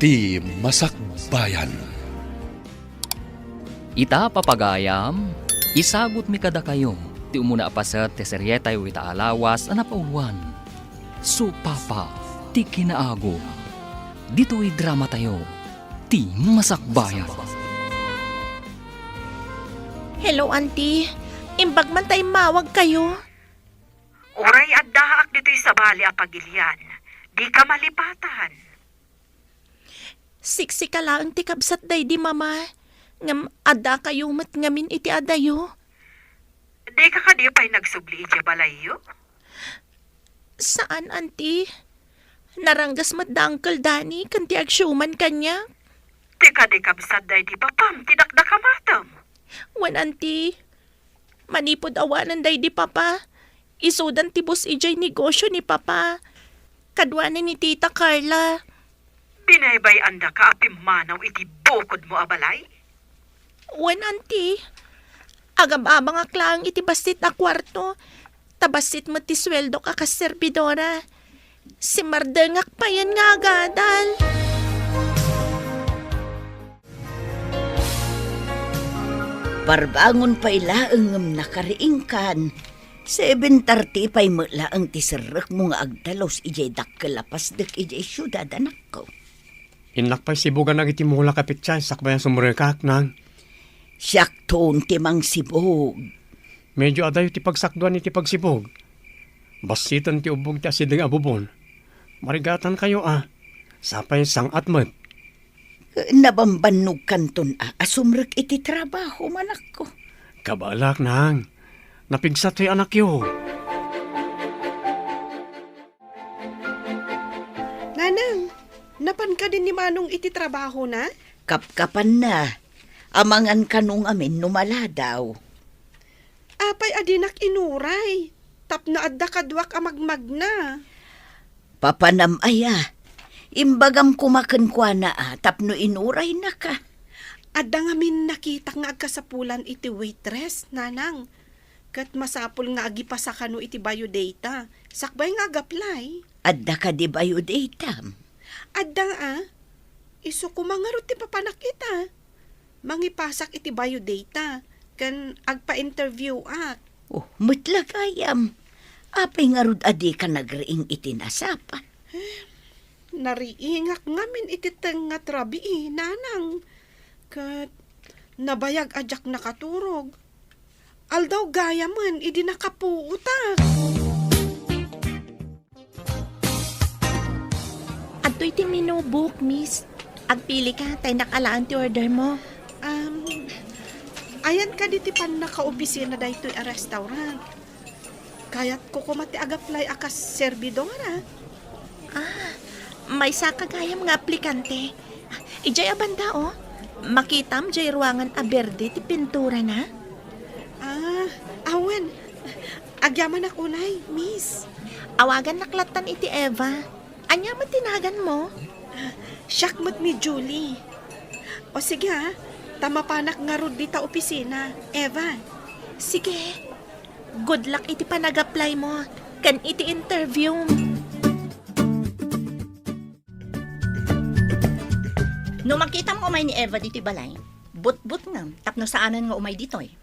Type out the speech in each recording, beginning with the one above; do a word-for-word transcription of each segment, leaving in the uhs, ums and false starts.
Ti Masakbayan. Ita, papagayam, isagutmi kadakayo ti umuna a paset ti serietayo ita a lawas a napauluan, Supapa ti Kinaagum. Ditoy dramatayo, Ti Masakbayan. Hello, Auntie. Imbag man ta immawag kayo. Uray addaak ditoy sabali a pagilian, dika malipatan. Siksika laeng ti kabsat daydi Mama, ngem adda kayo met ngamin iti adayo. Dika kadi pay nagsubli idiay balayyo? Saan, Auntie. Naranggas met da Uncle Danny ken ti agsiuman kaniak. Ti kadi kabsat daydi papam ti dakdakamatem? Wen, Auntie. Manipud awanen daydi Papa, isudan ti bus idiay negosio ni Papa. Kaduana ni Tita Carla. Binaybay-andaka a pimmanaw iti bukodmo a balay? Wen, Auntie. Agab-abangak laeng iti bassit a kuarto, ta bassit met ti sueldok a kas serbidora. Simmardengak payen nga agadal. Parbangon pay laeng ngem nakariingkan. Seven thirty pay met laeng ti serrekmo nga agdalus idiay dakkel a pasdek idiay siudad, anakko. Innak pay sibugan dagiti mulak a petsa sakbay a sumrekak, Nang. Siakton ti mangsibug. Medyo adayo ti pagsakduan iti pagsibug. Bassiten ti ubbog ti asideg a bubon. Marigatankayo a. Sapay sang-at met. Nabambannogkanton a, a sumrek iti trabaho, manakko. Kabaelak, Nang. Napigsat ti anakyo. Nanang, napan kadi ni Manong iti trabahona? Kapkapanna. Amangan kano ngamin no maladaw. Apay a dinak inuray tapno adda kaduak a magmagna? Papanam aya, imbagam koma kenkuana a tapno inuraynaka. Adda ngamin nakitak nga agkasapulan iti waitress, Nanang. Ket masapul nga agipasa kano iti biodata, sakbay nga ag-apply. Adda kadi biodatam? Adda a. Isu koma ngarud ti papanak ita. Mangipasak iti biodata, ken agpa-interview-ak. Oh, met la gayam. Apay ngarud a dika nagriing iti nasapa? Nariingak ngamin iti tengnga ti rabii, Nanang. Ket nabayag a diak nakaturog. Aldaw gayamen idi nakapuotak. Adtoy ti menu book, miss. Agpili ka, ta innak alaen ti order mo. Um, ayan kadi ti pannakaopisina daytoy a restaurant? Kayatko koma ti ag-apply a kas serbidora. Ah, maysa ka gayam nga aplikante. Idiay a banda, oh. Makitam diay ruangan a berde ti pinturana. Ah, awan. Agyamanak unay, miss. Awagannak lattan iti Eva. Ania met ti naganmo? Siak met ni Julie. O sige, ah. Ta mapanak ngarud dita opisina, Eva. Sige. Good luck iti panag-apply mo ken iti interview. No makitam nga umay ni Eva ditoy balay, butbutngam tapno saanen nga umay ditoy.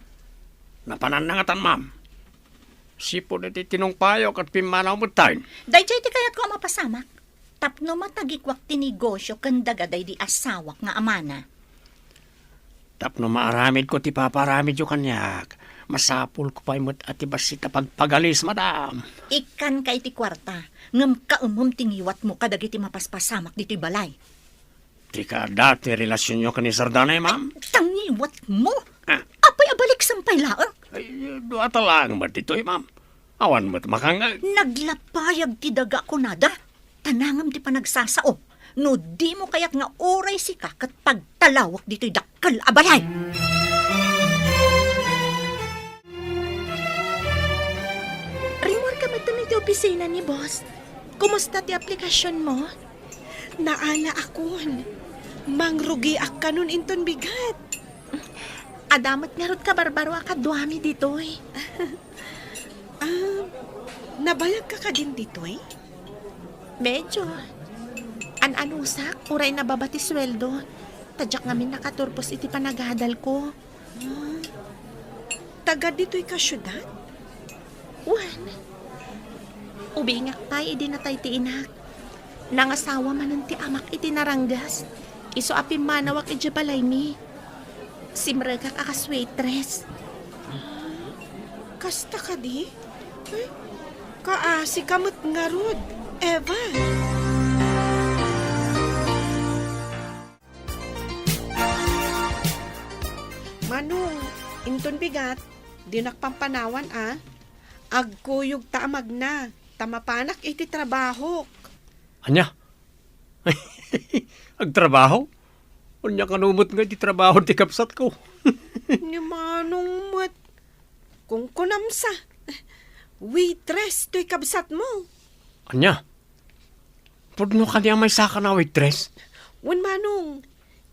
Napananna ngatan, ma'am. Sipud iti tinungpayo ket pimmanaw metten. Daydiay ti kayatko a mapasamak. Tapno matagikuak ti negosio ken daga daydi asawak nga amana. Tapno maaramidko ti paparamidyo kaniak, masapulko pay met a ti bassit a pagpagalis, madam. Ikkanka iti kuarta, ngem kaemem ti ngiwatmo kadagiti mapaspasamak ditoy balay. Ti kaadda ti relasionyo ken ni Sir Danay, ma'am? Ay, ta ngiwatmo? Ah. Apay a baliksem pay laeng? Ay, dua ta laeng met ditoy, ma'am. Awan met makangngeg. Naglapayag ti daga kunada. Tanangem ti panagsasao. No dimo kayat nga uray sika ket pagtalawek ditoy dakkel a balay. Rimmuarka met iti opisina ni boss. Kumusta ti aplikasionmo? Naalaakon. Mangrugiak kanon inton bigat. Adda met ngarud kabarbaro a kaduami ditoy. Ah, nabayagka kadin ditoy? Medyo. Anusak, uray nababa ti sueldo. Ta diak ngamin nakaturpos iti panagadalko. Taga ditoy ka siudad? Wen. Ubingak pay idi natay ti inak. Nangasawa manen ti amak iti naranggas. Isu a pimmanawak idiay balaymi. Simrekak a kas waitress. Kasta kadi? Eh, kaasi ka met ngarud, Eva. Manong, inton bigat, dinak pampanawan a. Agkuyog ta a magna, ta mapanak iti trabahok. Ania? Agtrabaho? Ania kano met nga iti trabaho ti kabsatko? Ni Manong met. Kunkunam sa. Waitress toy kabsatmo. Ania? Pudno kadi a maysaka a waitress? Wen, Manong,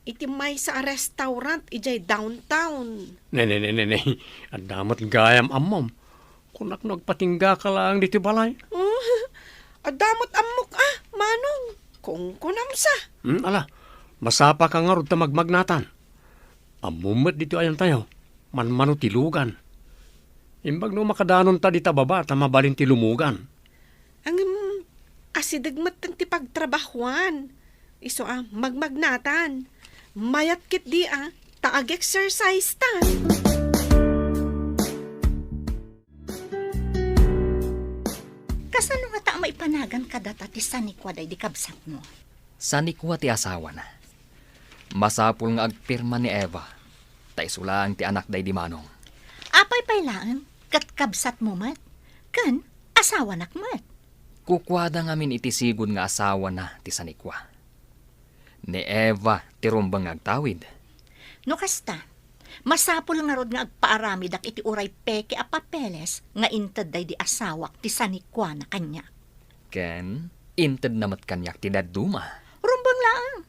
iti maysa a restaurant idiay downtown. Ne, ne, ne, ne, ne. Adda met gayam ammom. Kunak no agpatinggaka laeng ditoy balay. Oh, adda met ammok a, Manong. Kunkunam sa. Hmm, ala, masapaka ngarud ta magmagnatan. Ammom met ditoy ayantayo, manmano ti lugan. Imbag no makadanonta dita baba ta mabalin ti lumugan. Ngem, asideg metten ti pagtrabahoan. Isu a, magmagnatan. Mayat ketdi a, ta ag-exercise ta. Kasano ngata a maipanagan kadata ti sanikua daydi kabsatmo? Sanikua ti asawana. Masapul nga agpirma ni Eva, ta isu laeng ti anak daydi Manong. Apay pay laeng, ket kabsatmo met, ken asawanak met. Kukuada ngamin iti sigud nga asawana ti sanikua. Ni Eva ti rumbeng nga agtawid. No kasta, masapul ngarud nga agpaaramidak iti uray peke a papeles nga inted daydi asawak ti sanikuana kaniak. Ken intedna met kaniak ti dadduma. Rumbeng laeng.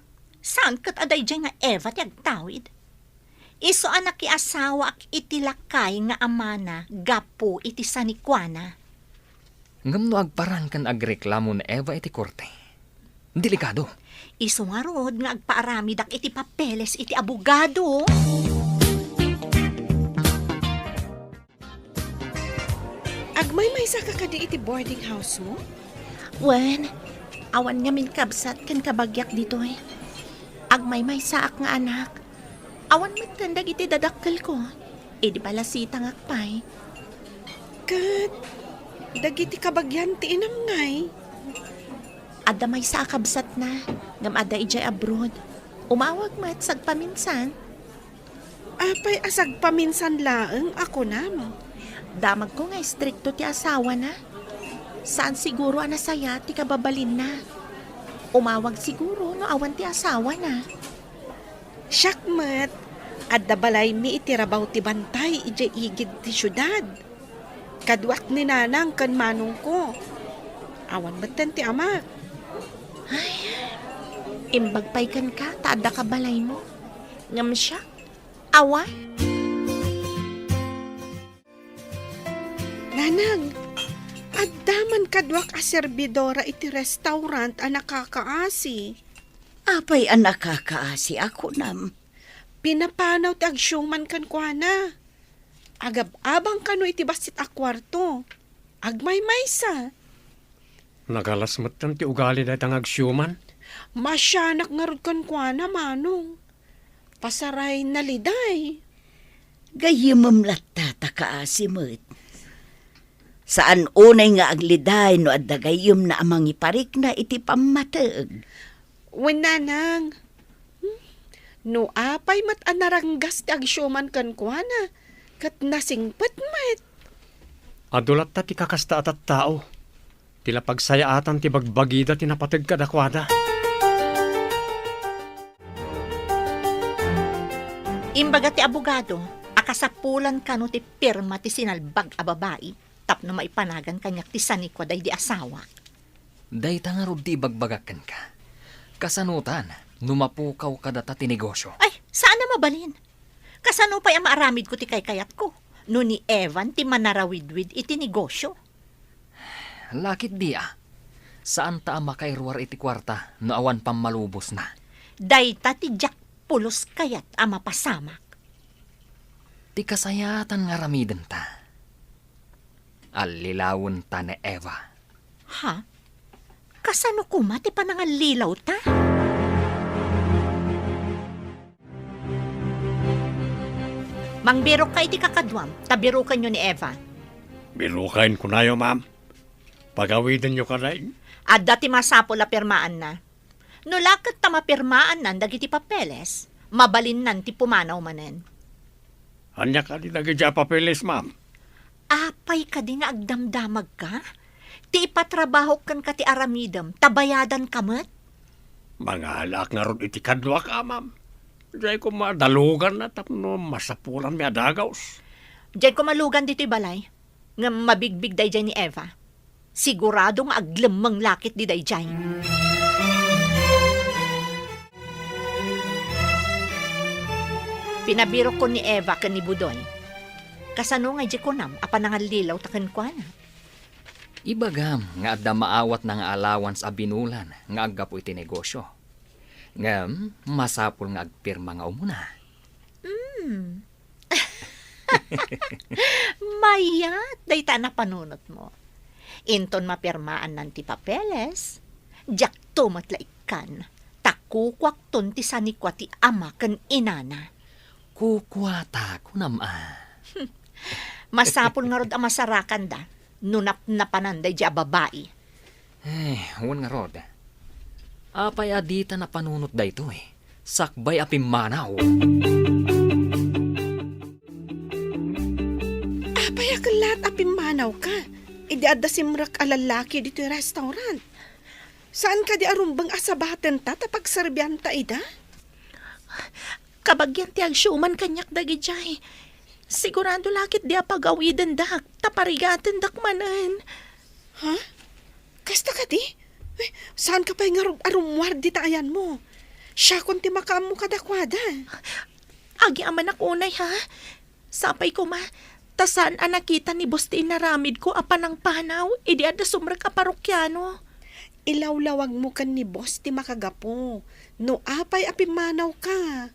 Saan ket a daydiay nga Eva ti agtawid? Isu a nakiasawaak iti lakay nga amana gapu iti sanikuana. Ngem no agparang ken agreklamo ni Eva iti korte, delikado. Isu ngarud nga agpaaramidak iti papeles iti abogado. Agmaymaysa ka kadi iti boarding house mo? Wen, awan ngamin kabsat ken kabagiak ditoy. Agmaymaysaak nga anak. Awan metten dagiti dadakkelko. Idi balasitangak pay. Ket dagiti kabagian ti inam ngay? Adda maysa a kabsatna, ngem adda idiay abroad. Umawag met sagpaminsan. Apay a sagpaminsan laeng a kunam? Damagko nga istrikto ti asawana. Saan siguro a nasaya ti kababalinna. Umawag siguro no awan ti asawana. Siak met, adda balaymi iti rabaw ti bantay idiay igid ti siudad. Kaduak ni nanang ken manongko. Awan metten ti amak. Ay, imbag pay kenka ta adda ka balaymo. Ngem siak, awan. Nanang, adda man kaduak a serbidora iti restaurant a nakakaasi. Apay a nakakaasi a kunam? Pinapanaw ti agsiuman kenkuana. Agab-abang kano iti bassit a kuarto. Agmaymaysa. Nagalas metten ti ugali dayta nga agsiuman. Masianak ngarud kenkuana, Manong. Pasaray naliday. Gayyemem latta ta kaasi met. Saan unay nga agliday no adda gayyemna a mangiparikna iti pammateg. Wen, Nanang. Hmm? No apay met a naranggas ti agsiuman kenkuana, ket nasingpet met. Adu latta ti kakasta a tattao. Ti la pagsayaatan ti bagbagida ti napateg kadakuada. Imbaga ti abogado a kasapulan kano ti pirma ti sinalbag a babai tapno maipanagan kaniak ti sanikua daydi asawak. Dayta ngarud ti ibagbagak kenka. Kasanotan no mapukaw kadata ti negosyo? Ay, saan a mabalin. Kasano pay a maaramidko ti kaykayatko no ni Evan ti manarawidwid iti negosyo? Lakit di a. Saanta a makairuar iti kuarta no awan pammalubosna. Dayta ti diak pulos kayat a mapasamak. Ti kasayaatan nga aramidenta, allilawenta ni Eva. Ha? Kasano koma ti panangallilawta? Mangbirokka iti kakaduam, ta birokenyo ni Eva. Biroken kunayo, ma'am. Pagawidenyo kadi. Adda ti masapul a pirmaanna. No la ket ta mapirmaannan dagiti papeles, mabalinnan ti pumanaw manen. Ania kadi dagiti a papeles, ma'am? Apay kadi nga agdamdamagka? Ti ipatrabahok kenka ti aramidem, ta bayadanka met? Mangalaak ngarud iti kaduak, a, ma'am. Diay koma daluganna tapno masapulanmi a dagus. Diay koma lugan ditoy balay. Ngem mabigbig daydiay ni Eva. Sigurado nga aglemmeng la ketdi daydiay. Pinabirokko ni Eva ken ni Budoy. Kasano nga idiay kunam a panangallilawta kenkuana? Ibagam nga adda maawatna nga allowance a binulan nga aggapu iti negosio. Ngem masapul nga agpirma nga umuna. Hmm. Mayat dayta a napanunotmo. Inton mapirmaannan ti papeles, diakto met la ikkan, ta kukuakton ti sanikua ti ama ken inana. Kukuata, kunam a. Masapul ngarud a masarakanda no napnapanan daydiay a babai. Eh, wen ngarud. Apay a dita napanunot daytoy? Sakbay a pimmanaw. Apay a kellat a pimmanawka idi adda simrek a lallaki ditoy restaurant? Saan kadi a rumbeng a sabatenta ta pagserbianta ida? Kabagian ti agsiuman kaniak dagidiay. Sigurado la ketdi a pagawidendak, ta parigatendak manen. Ha? Kasta kadi? Eh, saanka pay ngarud a rummuar dita ayanmo? Siakon ti makaammo kadakuada. Agyamanak unay, ha? Sapay koma, ta saan a nakita ni Boss ti inaramidko a panangpanaw idi adda sumrek a parokiano. Ilawlawagmo ken ni Boss ti makagapu no apay a pimmanawka.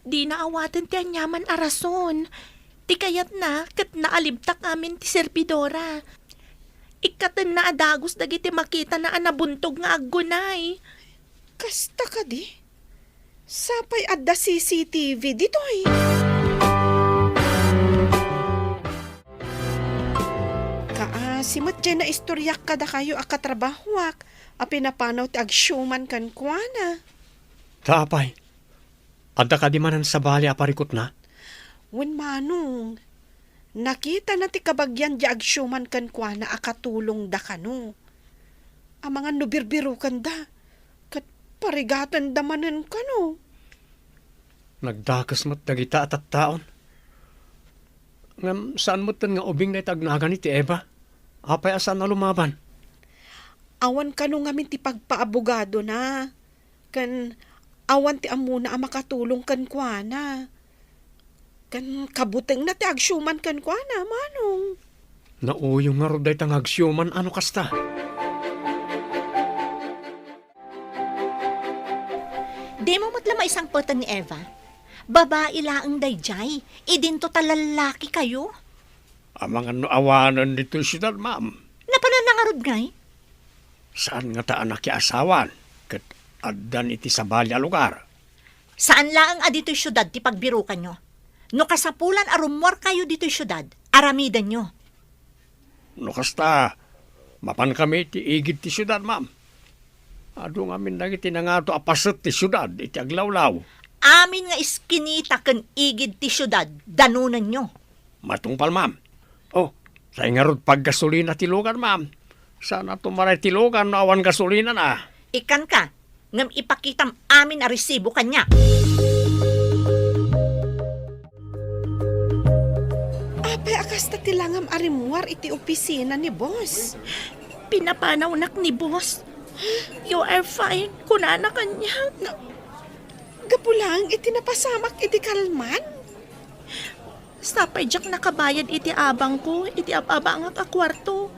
Dina awaten ti aniaman a rason. Ti kayatna ket naalibtak amin ti servidora. Ikkatenna a dagus dagiti makitana a nabuntog nga aggunay. Kasta kadi? Sapay adda C C T V ditoy. Kaasi met diay naistoriak kadakayo a katrabahoak a pinapanaw ti agsiuman kenkuana. Ta apay, adda kadi manen sabali a parikutna? Wen, manong. Nakitana ti kabagian diay agsiuman kenkuana a katulongda kano. Amangan no birbirokenda, ket parigatenda manen kano. Nagdakes met dagita a tattaon. Ngem saan metten nga ubing dayta agnagani ti Eva? Apay a saan a lumaban? Awan kano ngamin ti pagpaabogadona. Ken awan ti ammona a makatulong kenkuana. Ken kabutengna ti agsiuman kenkuana, manong. Nauyong ngarud dayta nga agsiuman a no kasta. Dimo met la maisangpeten ni Eva. Babai laeng daydiay, idinto ta lallaki kayo. Amangan no awanen ditoy siudad, ma'am. Napananna ngarud ngay? Saan ngata a nakiasawan, ket addan iti sabali a lugar. Saan laeng a ditoy siudad ti pagbirokanyo. No kasapulan a rummuarkayo ditoy siudad, aramidenyo. No kasta, mapankami iti igid ti siudad, ma'am. Adu ngamin dagiti nangato a paset ti siudad iti aglawlaw. Amin nga iskinita ken igid ti siudad, danonenyo. Matungpal, ma'am. Oh, say ngarud paggasolina ti lugan, ma'am. Saan a tumaray ti lugan no awan gasolinana. Ikkanka, ngem ipakitam amin a resibo kaniak. Apay a kasta ti langam a rimmuar iti opisina ni boss? Pinapanawnak ni boss. "You are fine," kunana kaniak. Na, gapu laeng iti napasamak idi kalman? Sapay diak nakabayad iti abangko iti ab-abangak a kuarto.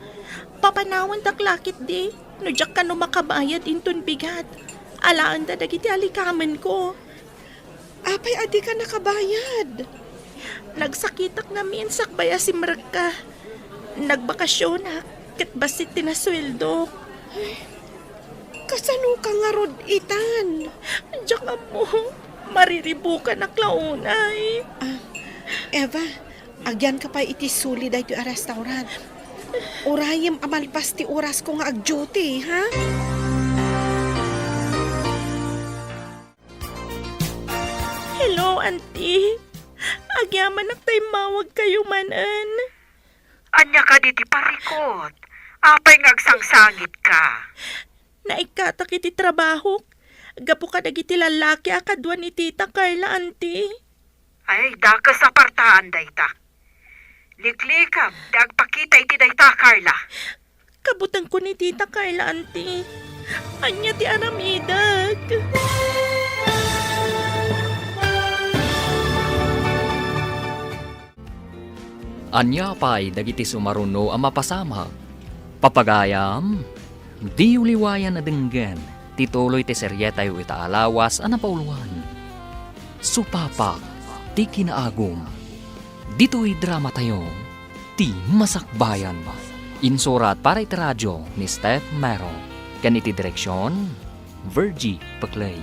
Papanawandak la ketdi. No diak kano makabayad inton bigat, alaenda dagiti alikamenko. Apay a dika nakabayad? Nagsakitak ngamin sakbay a simrekka. Nagbakasionak ket bassit ti nasueldok. Ay, kasanoka ngarud itan? Diak ammo. Mariribukanak la unay. Ah, Eva, agyanka pay iti suli daytoy a restaurant. Urayem a malpas ti orasko nga ag-duty, ha? Hello, Auntie. Agyamanak ta immawagkayo manen. Ania kadi ti parikut? Apay nga agsangsangitka? Naikkatak iti trabahok gapu kadagiti lallaki a kadua ni Tita Carla, Auntie. Ay, dakes a partaan dayta. Liklikam ti agpakita iti dayta, Carla. Kabutengko ni Tita Carla, Auntie. Ania ti aramidek? Ania pay dagiti sumaruno a mapasamak? Papagayam, diyo liwayan a denggen ti tuloy ti serietayo ita a lawas a napauluan. Supapak ti kinaagum. Ditoy dramatayo, Ti Masakbayan. Insurat para iti radio ni Steph Mero, ken iti direksion, Virgie Peclay.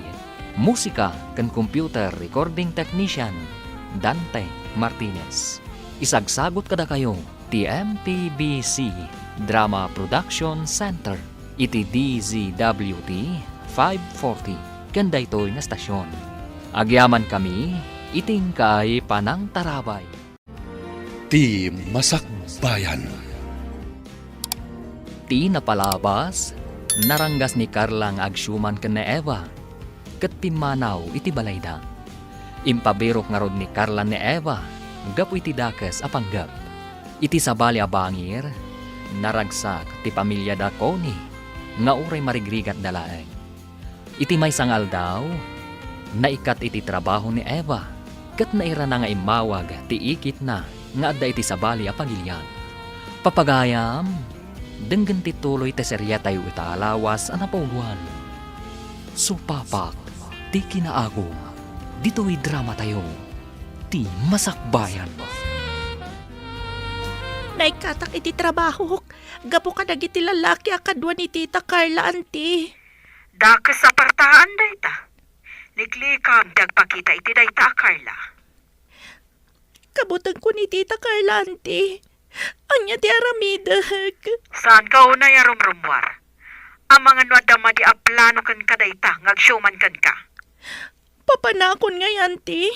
Musika ken computer recording technician, Dante Martinez. Isagsagut kadakayo ti M P B C Drama Production Center iti D Z W T five forty ken daytoy nga stasyon. Agyamankami iti inkaay panangtarabay. Ti Masakbayan. Ti napalabas, naranggas ni Carla nga agsiuman ken ni Eva, ket pimmanaw iti balayda. Impabirok ngarud ni Carla ni Eva gapu iti dakes a panggep. Iti sabali a bangir, naragsak ti pamiliada Connie nga uray marigrigatda laeng. Iti maysa nga aldaw, naikkat iti trabaho ni Eva ket nairana nga immawag ti ikitna nga adda iti sabali a pagilian. Papagayam, denggen ti tuloy ti seriatayo ita a lawas a napauluan. Supapak ti kinaagum ditoy dramatayo, Ti Masakbayan. Naikkatak iti trabahok gapu kadagiti lallaki a kadua ni Tita Carla, Auntie. Dakes a partaan dayta. Liklikam ti agpakita iti dayta a Carla. Kabutengko ni Tita Carla, Auntie. Ania ti aramidek? Saanka unay a rumrummuar. Amangan no adda madi a plano kenka dayta nga agsiuman kenka. Papanakon ngay, Auntie.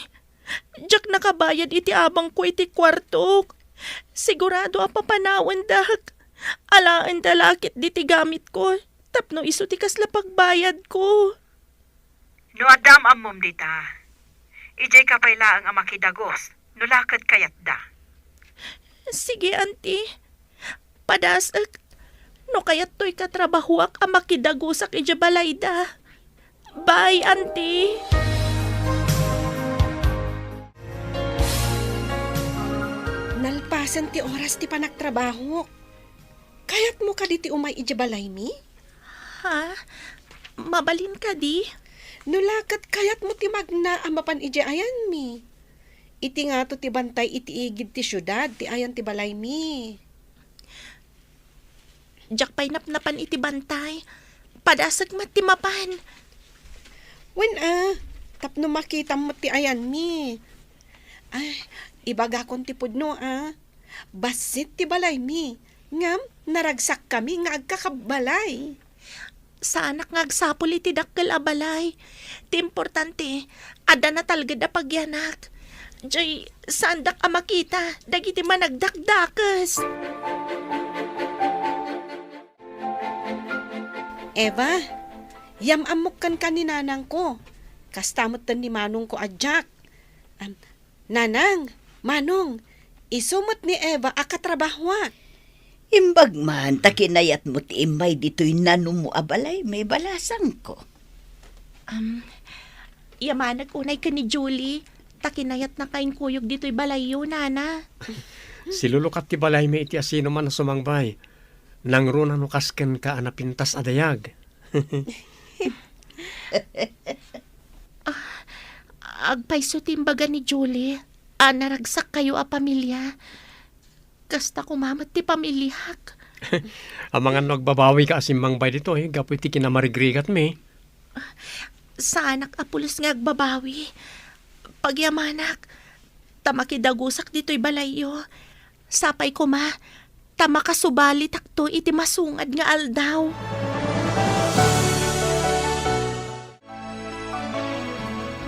Diak nakabayad iti abangko iti kuartok. Sigurado a papanawendak. Alaenda la ketdi ti gamitko tapno isu ti kasla pagbayadko. No adda am-ammom dita, idiayka pay laeng a makidagus no la ket kayatda. Sige, Auntie. Padasek, no kayattoy katrabahoak a makidagusak idiay balayda. Bye, Auntie. Nalpasen ti oras ti panagtrabahok. Kayatmo kadi ti umay idiay balaymi? Ha? Mabalin kadi? No la ket kayatmo ti magna a mapan idiay ayanmi. Iti ngato ti bantay iti igid ti siudad ti ayan ti balaymi. Diak pay napnapan iti bantay. Padasek met ti mapan. Wen a, tapno makitam met ti ayanmi. Ay, ibagakon ti pudno a. Bassit ti balaymi, ngem naragsakkami nga agkakabbalay. Saanak nga agsapul iti dakkel a balay. Ti importante, adda natalged a pagyanak. Jay, saandak a makita dagiti managdakdakes. Eva, yam-ammok kenka ni nanangko. Kasta metten ni manongko a Jack. Am, Nanang, Manong, isu met ni Eva a katrabahoak. Imbag man ta kinayatmo ti immay ditoy nanumo a balaymi, balasangko. Am, yamanek unay ken ni Julie, ta kinayatnaka inkuyog ditoy balayyo, Nana. Silulukat ti balaymi iti asinoman a sumangbay. Nangruna no kas kenka a napintas a dayag. Ah, agpayso ti imbaga ni Julie a naragsakkayo a pamilia. Kasta koma met ti pamiliak. Amangan no agbabawika a simmangbay ditoy gapu iti kinamarigrigatmi. Saanak a pulos nga agbabawi. Pagyamanak, ta makidagusak ditoy balayyo. Sapay koma, ta makasubalitakto iti masungad nga aldaw.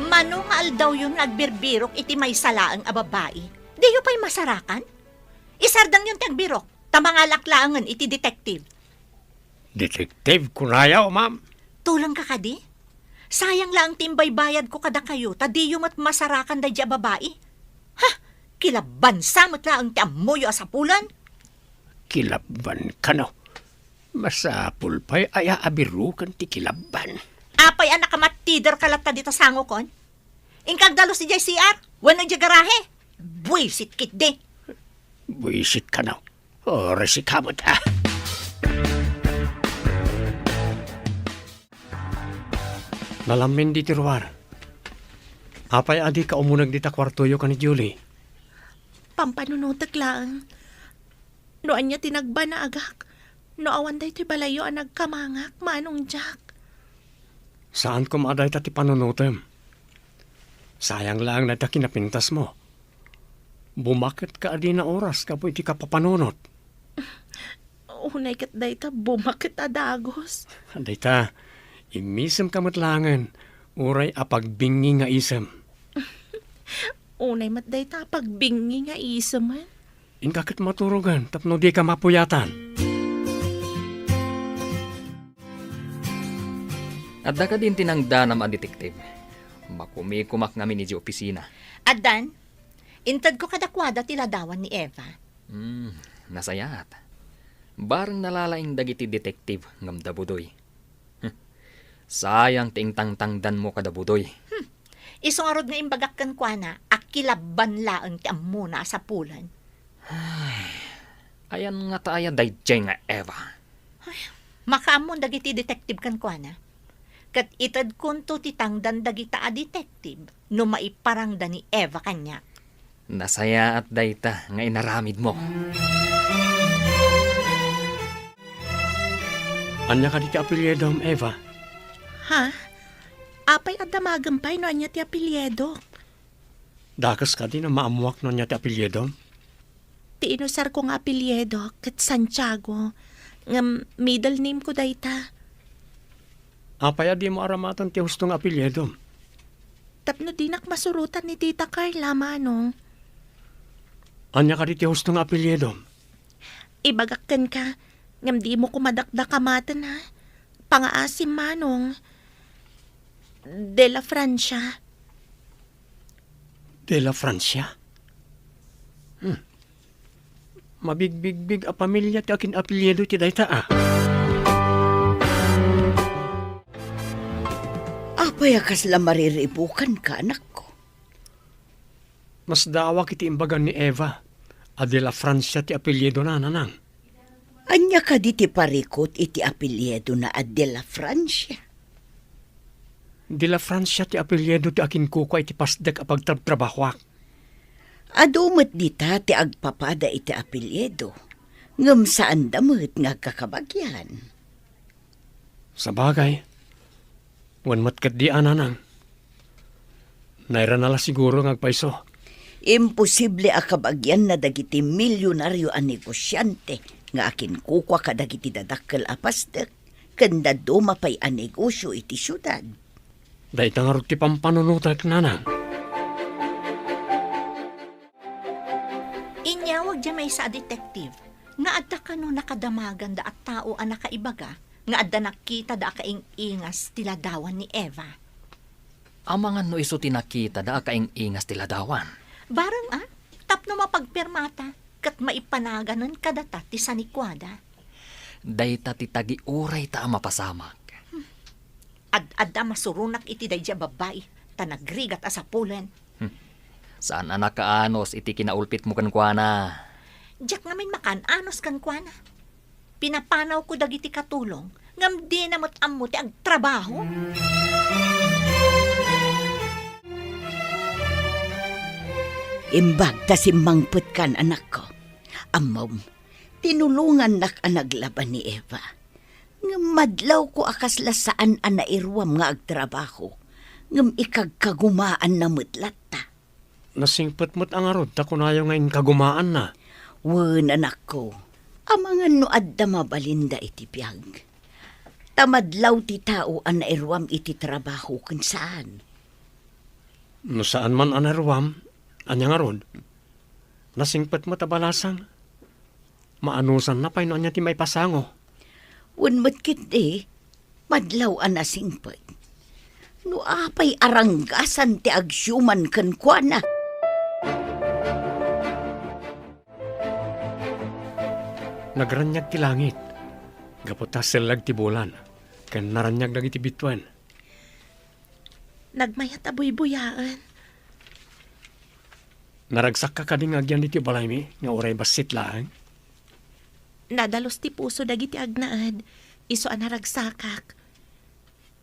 Mano nga aldawyon nga agbirbirok iti maysa laeng a babai? Diyo pay masarakan? Isardengyon ti agbirok, ta mangalak laengen iti detective. Detective, kunayo, ma'am? Tulongka kadi? Sayang laeng ti imbaybayadko kadakayo, ta diyo met masarakan daydi a babai. Ha? Kilabbansa met laeng ti ammoyo a sapulen? Kilabban kano? Masapul pay a abiroken ti kilabban. Apay a nakamattiderka latta dita sangokon? Inka agdalus idiay C R wenno idiay garahe? Buisit ketdi. Buisit kano? Oras ikaw met, ah. Nalamin ditoy ruar. Apay a dika umuneg dita kuartoyo ken ni Julie? Pampanunotek laeng. No ania ti nagbanaagak, no awan daytoy balayyo a nagkamangak, Manong Jack. Saan koma a dayta ti panunotem. Sayang laeng dayta kinapintasmo. Bumaketka a dina oras gapu iti kapapanunot. Unay ket dayta bumaket a dagus. Dayta, immisemka met laengen, uray a pagbingi nga isem. Unay met dayta a pagbingi nga isemen. Inka ket maturogen tapno dika mapuyatan. Adda kadin ti nangdanam a detective? Makumikumak ngamin idiay opisina. Addan, intedko kadakuada ti ladawan ni Eva. Hmm, nasayaat. Bareng nalalaing dagiti detective ngem da Budoy. Hm. Sayang ti ingtangtangdanmo kada Budoy. Hmm. Isu ngarud nga imbagak kenkuana a kilabban laeng ti ammona a sapulen. Ay, ayan ngata aya daydiay nga Eva? Ay, makaammon dagiti detective kenkuana. Ket itedkonto ti tangdan dagita a detective no maiparangda ni Eva kaniak. Nasayaat dayta nga inaramidmo. Ania kadi ti apelyidom, Eva? Ha? Apay a damagem pay no ania ti apelyidok? Dakes kadi no maammoak no ania ti apelyidom? Ti inusarko nga apelyido ket Santiago, ngem middle name ko dayta. Apay a dimo aramaten ti husto nga apelyidom? Tapno dinak masurotan ni Tita Carla, Manong. Ania kadi ti husto nga apelyidom? Ibagak kenka, ngem dimo koma dakdakamaten, ha? Pangaasim, Manong. De la Francia. De la Francia? Hmm. Mabigbigbig a pamilia ti akin-apelyido ti dayta, a. Apay a kasla mariribukanka, anakko? Masdawak iti imbaga ni Eva a de la Francia ti apelyidona, nanang. Ania kadi ti parikut iti apelyidona a de la Francia? De la Francia ti apelyido ti akinkukua iti pasdek a pagtrabtrabahoak. Adu met dita ti agpapada iti apelyido, ngem saanda met nga agkakabagian. Sabagay, wen met ketdi a, nanang. Nairana la siguro nga agpayso. Imposible a kabagianna dagiti milionario a negosiante nga akinkukua kadagiti dadakkel a pasdek ken dadduma pay a negosio iti siudad. Dayta ngarud ti pampanunotek, nanang. Inyawag diay maysa a detective nga adda kano nakadamaganda a tao a nakaibaga nga adda nakitada a kaing-ingas ti ladawan ni Eva. Amangan no isu ti nakitada a kaing-ingas ti ladawan? Bareng a, tapno mapagpirmata ket maipanaganen kadata ti sanikuada. Dayta ti tagiurayta a mapasamak. Ad-adda masuronak iti daydi a babbai, ta nagrigat a sapulen. Hmm. Saan a nakaanus iti kinaulpitmo kenkuana? Diak ngamin makaan-anus kenkuana. Pinapanawko dagiti katulong, ngem dina met ammo ti agtrabaho. Imbag ta simmangpetkan, anakko. Ammom, tinulongannak a naglaban ni Eva. Ngem madlawko a kasla saan a nairuam nga agtrabaho, ngem ikagkagumaanna met latta. Nasingpet met a ngarud ta kunayo nga inkagumaanna. Wen, anakko, amangan no adda mabalinda iti biag. Ta madlaw ti tao a nairuam iti trabaho ken saan. No saan man a nairuam, ania ngarud? Nasingpet met a balasang. Maanusanna pay no ania ti maipasango. Wen met ketdi, madlaw a nasingpet. No apay a ranggasan ti agsiuman kenkuana. Nagraniag ti langit, gapu ta sellag ti bulan, ken naraniag dagiti bituen. Nagmayat a buybuyaen. Naragsakka kadi nga agyan ditoy balaymi nga uray bassit laeng? Nadalus ti puso dagiti agnaed, isu a naragsakak.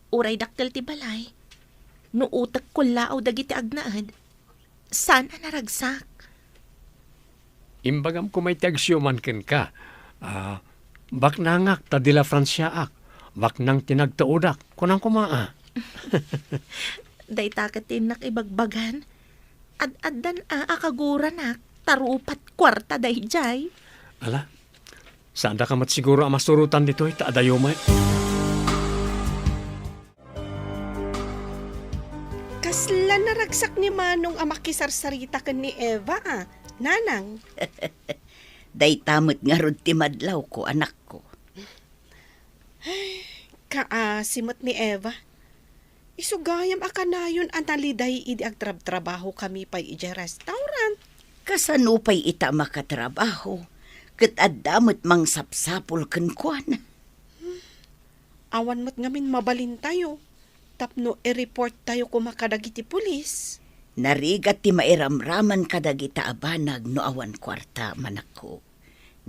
Uray dakkel ti balay, no utek kullaaw dagiti agnaed, saan a naragsak. Imbagam koma iti agsiuman kenka, a, "Baknangak ta Dela Franciaak, baknang ti nagtuodak," kunam koma a. Dayta ket ti innak ibagbagan. Ad-addan a, a kaguranak, ta rupat kuarta daydiay. Ala, saandaka met siguro a masurotan ditoy, ta adayo met. Kasla naragsak ni Manong a makisarsarita ken ni Eva, a, Nanang. Dayta met ngarud ti madlawko, anakko. Kaasi met ni Eva. Isu gayam a kanayon a naliday idi agtrabtrabahokami pay idiay restaurant. Kasano pay ita a makatrabaho, ket adda met mangsapsapul kenkuana? Awan met ngamin mabalintayo tapno i-reporttayo koma kadagiti pulis. Narigat ti mairamraman kadagita a banag no awan kuarta, manakko.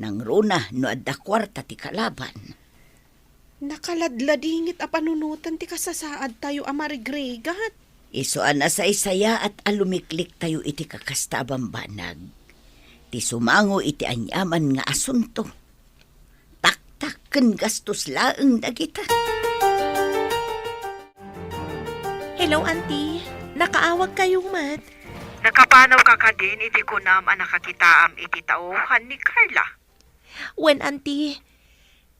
Nangruna no adda kuarta ti kalaban. Nakaladladingit a panunoten ti kasasaadtayo a marigrigat. Isu a nasaysayaat a lumikliktayo iti kakasta a bambanag. Ti sumango iti aniaman nga asunto. Taktak ken gastos laeng dagita. Hello, Auntie. Nakaawagkayo met. Nakapanawka kadin iti kunam a nakakitaam iti tauhan ni Carla? Wen, Auntie.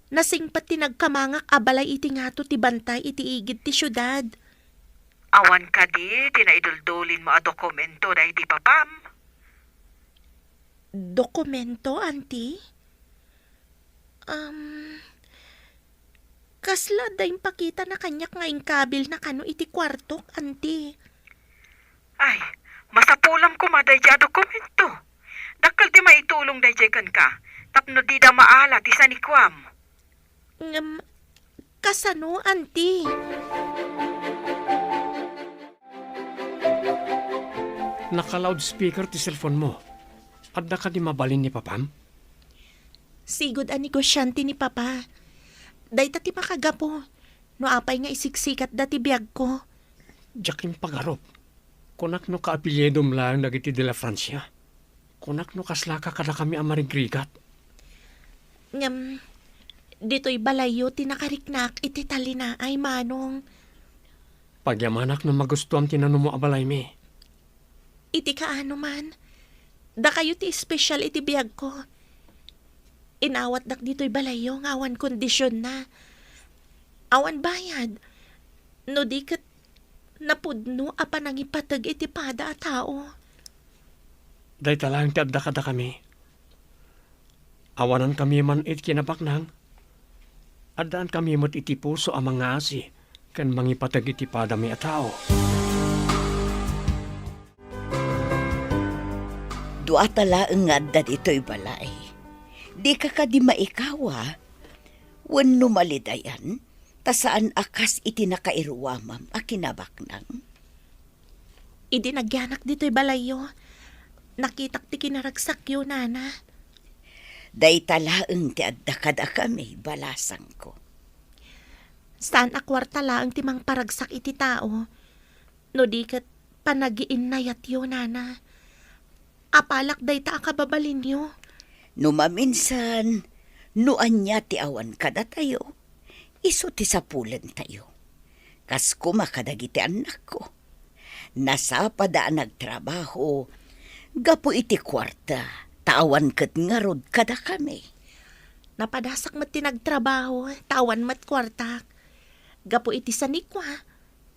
Nasingpet ti nagkamangak a balay iti ngato ti bantay iti igid ti siudad. Awan kadi ti naiduldulinmo a dokumento daydi papam? Dokumento, Auntie? Um, kasla adda impakitana kaniak nga inkabilna kano iti kuartok, Auntie? Ay, masapulam koma daydiay a dokumento. Dakkel ti maitulong daydiay kenka, tapno dida maala ti sanikuam. Ngem, kasano, Auntie? Naka-loudspeaker ti cellphone-mo. Adda kadi mabalin ni papam? Sigud a negosiante ni papa. Dayta ti makagapu no apay nga isiksikatda ti biagko. Diak impagarup. Kunak no kaapelyidom laeng dagiti Dela Francia. Kunak no kaslaka kadakami a marigrigat. Ngem, ditoy balayyo ti nakariknaak iti talinaay, Manong. Pagyamanak no magustuam ti nanumo a balaymi. Iti kaano man, dakayo ti espesyal iti biagko. Inawatdak ditoy balayyo nga awan kondisionna. Awan bayad. No di ket napudno a panangipateg iti pada a tao. Dayta laeng ti adda kadakami. Awanankami man iti kinabaknang, addaankami met iti puso a mangaasi ken mangipateg iti padami a tao. Duata laeng nga adda ditoy balay. Dika kadi maikawa? Wenno malidayan, ta saan a kas iti nakairuamam a kinabaknang? Idi nagyanak ditoy balayyo, nakitak ti kinaragsakyo, Nana. Dayta laeng ti adda kadakami, balasangko. Saan a kuarta laeng ti mangparagsak iti tao, no di ket panagiinnayatyo, nana. Apalak dayta a kababalinyo. No maminsan, no ania ti awan kadatayo, isu ti sapulentayo. Kas koma kadagiti annakko. Nasapada a nagtrabaho gapu iti kuarta, ta awan ket ngarud kadakami. Napadasak met ti nagtrabaho, ta awan met kuartak. Gapu iti sanikua,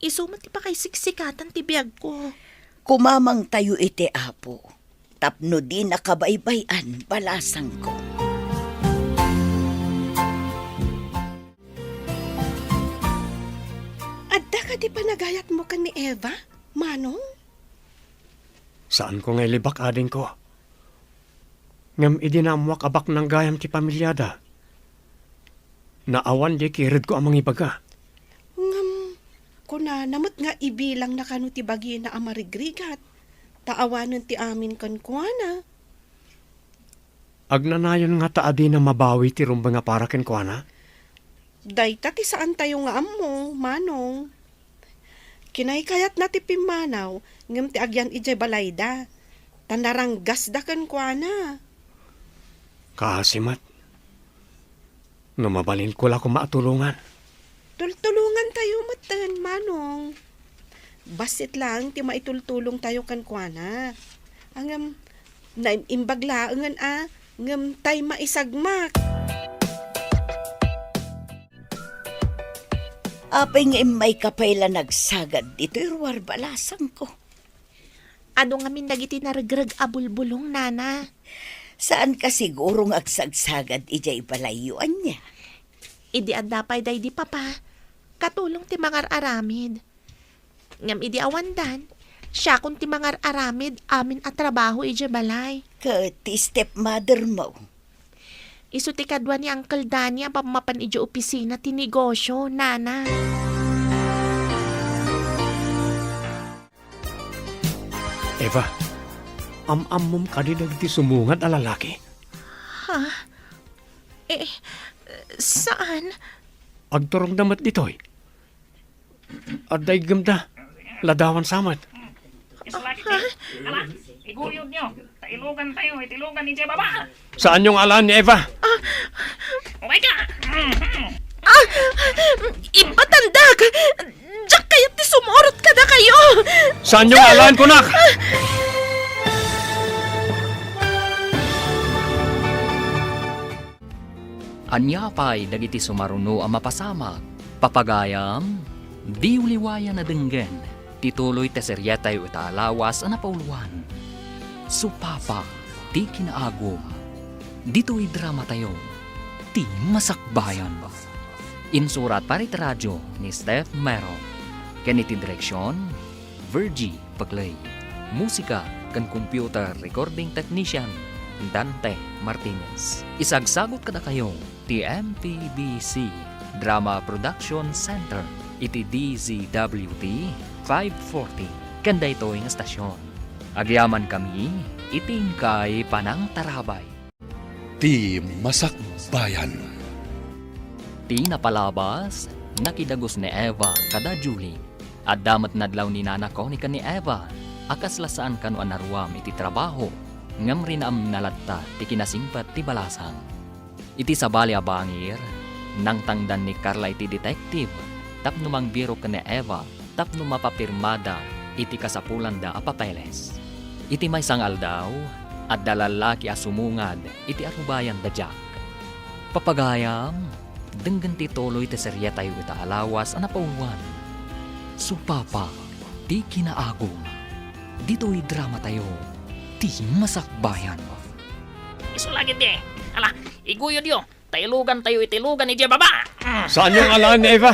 isu met ti pakaisiksikatan ti biagko. Kumamangtayo iti Apo, tapno dina kabaybay-an, balasangko. Adda kadi panagayatmo ken ni Eva, Manong? Saanko nga ilibak, adingko. Ngem idi naammoak a baknang gayam ti pamiliada, naawan diay kiredko a mangibaga. Ngem, kunana met nga ibilangna kano ti bagina a marigrigat, ta awanen ti amin kenkuana. Agnanayon ngata a dina mabawi ti rumbeng a para kenkuana? Dayta ti saantayo nga ammo, Manong. Kinaykayatna ti pimmanaw, ngem ti agyan idiay balayda, ta naranggasda kenkuana. Kaasi met. No mabalinko la koma a tulongan. Tultulongantayo metten, Manong. Bassit laeng ti maitultulongtayo kenkuana. Ngem, naim-imbag laengen a, ngem tay maisagmak. Apay nga immayka pay la nagsagad ditoy ruar, balasangko? Adu ngamin dagiti naregreg a bulbulong, nana. Saanka siguro nga agsagsagad idiay balayyo, ania? Idi adda pay daydi papa, katulong ti mangar-aramid. Ngem idi awandan, siakon ti mangar-aramid amin a trabaho idiay balay. Ket ti stepmother mo? Isu ti kadua ni Uncle Danny a pammapan idiay opisina ti negosio, nana. Eva, am-ammom kadi dagiti sumungad a lalaki? Ha? Eh, saan? Agturongda met ditoy. Adda iggemda. Ladawan sa met. Isulagit, eh. Ala, iguyodyo. Ta ilugantayo iti lugan idiay baba. Saanyo nga alaen ni Eva? Umay ka. Ah, ibatandak. Diak kayat ti sumurot kadakayo. Saanyo nga alaen, kunak? Ania pay dagiti sumaruno a mapasamak? Papagayam, diyo liwayan a denggen ti tuloy ti serietayo ita a lawas a napauluan, Supapa ti Kinaagum. Ditoy dramatayo, Ti Masakbayan. Insurat para iti radio ni Steph Mero, ken iti direksion, Virgie Paclay. Musika ken computer recording technician, Dante Martinez. Isagsagut kadakayo ti M P B C Drama Production Center iti D Z W T five forty ken daytoy nga estasion. Agyamankami iti inkay panangtarabay. Ti Masakbayan. Ti napalabas, nakidagus ni Eva kada Julie. Adda met nadlaw ni Nana Connie ken ni Eva a kasla saan kano a naruam iti trabaho, ngem rinaemna latta ti kinasingpet ti balasang. Iti sabali a bangir, nangtangdan ni Carla iti detective tapno mangbirok ken ni Eva tapno mapapirmada iti kasapulanda a papeles. Iti maysa nga aldaw, adda lallaki a sumungad iti arubayan da Jack. Papagayam, denggen ti tuloy ti serietayo ita a lawas a napauluan, Supapa ti Kinaagum. Ditoy dramatayo, Ti Masakbayan. Isu la ketdi. Ala, iguyodyo. Ta ilugantayo iti lugan idiay baba. Saanyo nga alaen ni Eva?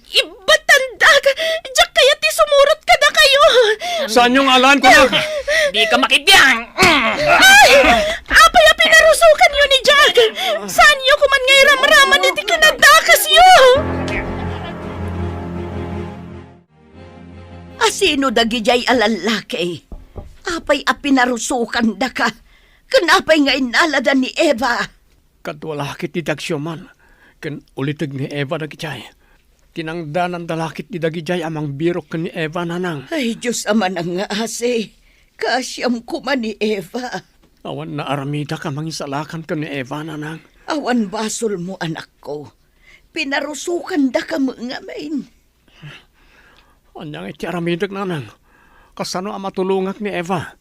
Ibatandak! Diak kayat ti sumurot kadakayo! Saanyo nga alaen, kunak? Dika makibiang! Ay! Apay a pinarusokanyo ni Jack? Saanyo koman nga iramraman iti kinadakesyo? A sino dagidiay a lallaki? Apay a pinarusokandaka? Ken apay nga innalada ni Eva? Kadua la ketdi ti agsiuman, ken uliteg ni Eva dagidiay. Tinangdananda la ketdi dagidiay a mangbirok ken ni Eva, nanang. Ay, Dios a manangngaasi, kaasiam koma ni Eva. Awan naaramidak a mangisalakan ken ni Eva, nanang. Awan basolmo, anakko. Pinarusokandaka met ngamin. Ania ngay ti aramidek, nanang? Kasano a matulongak ni Eva?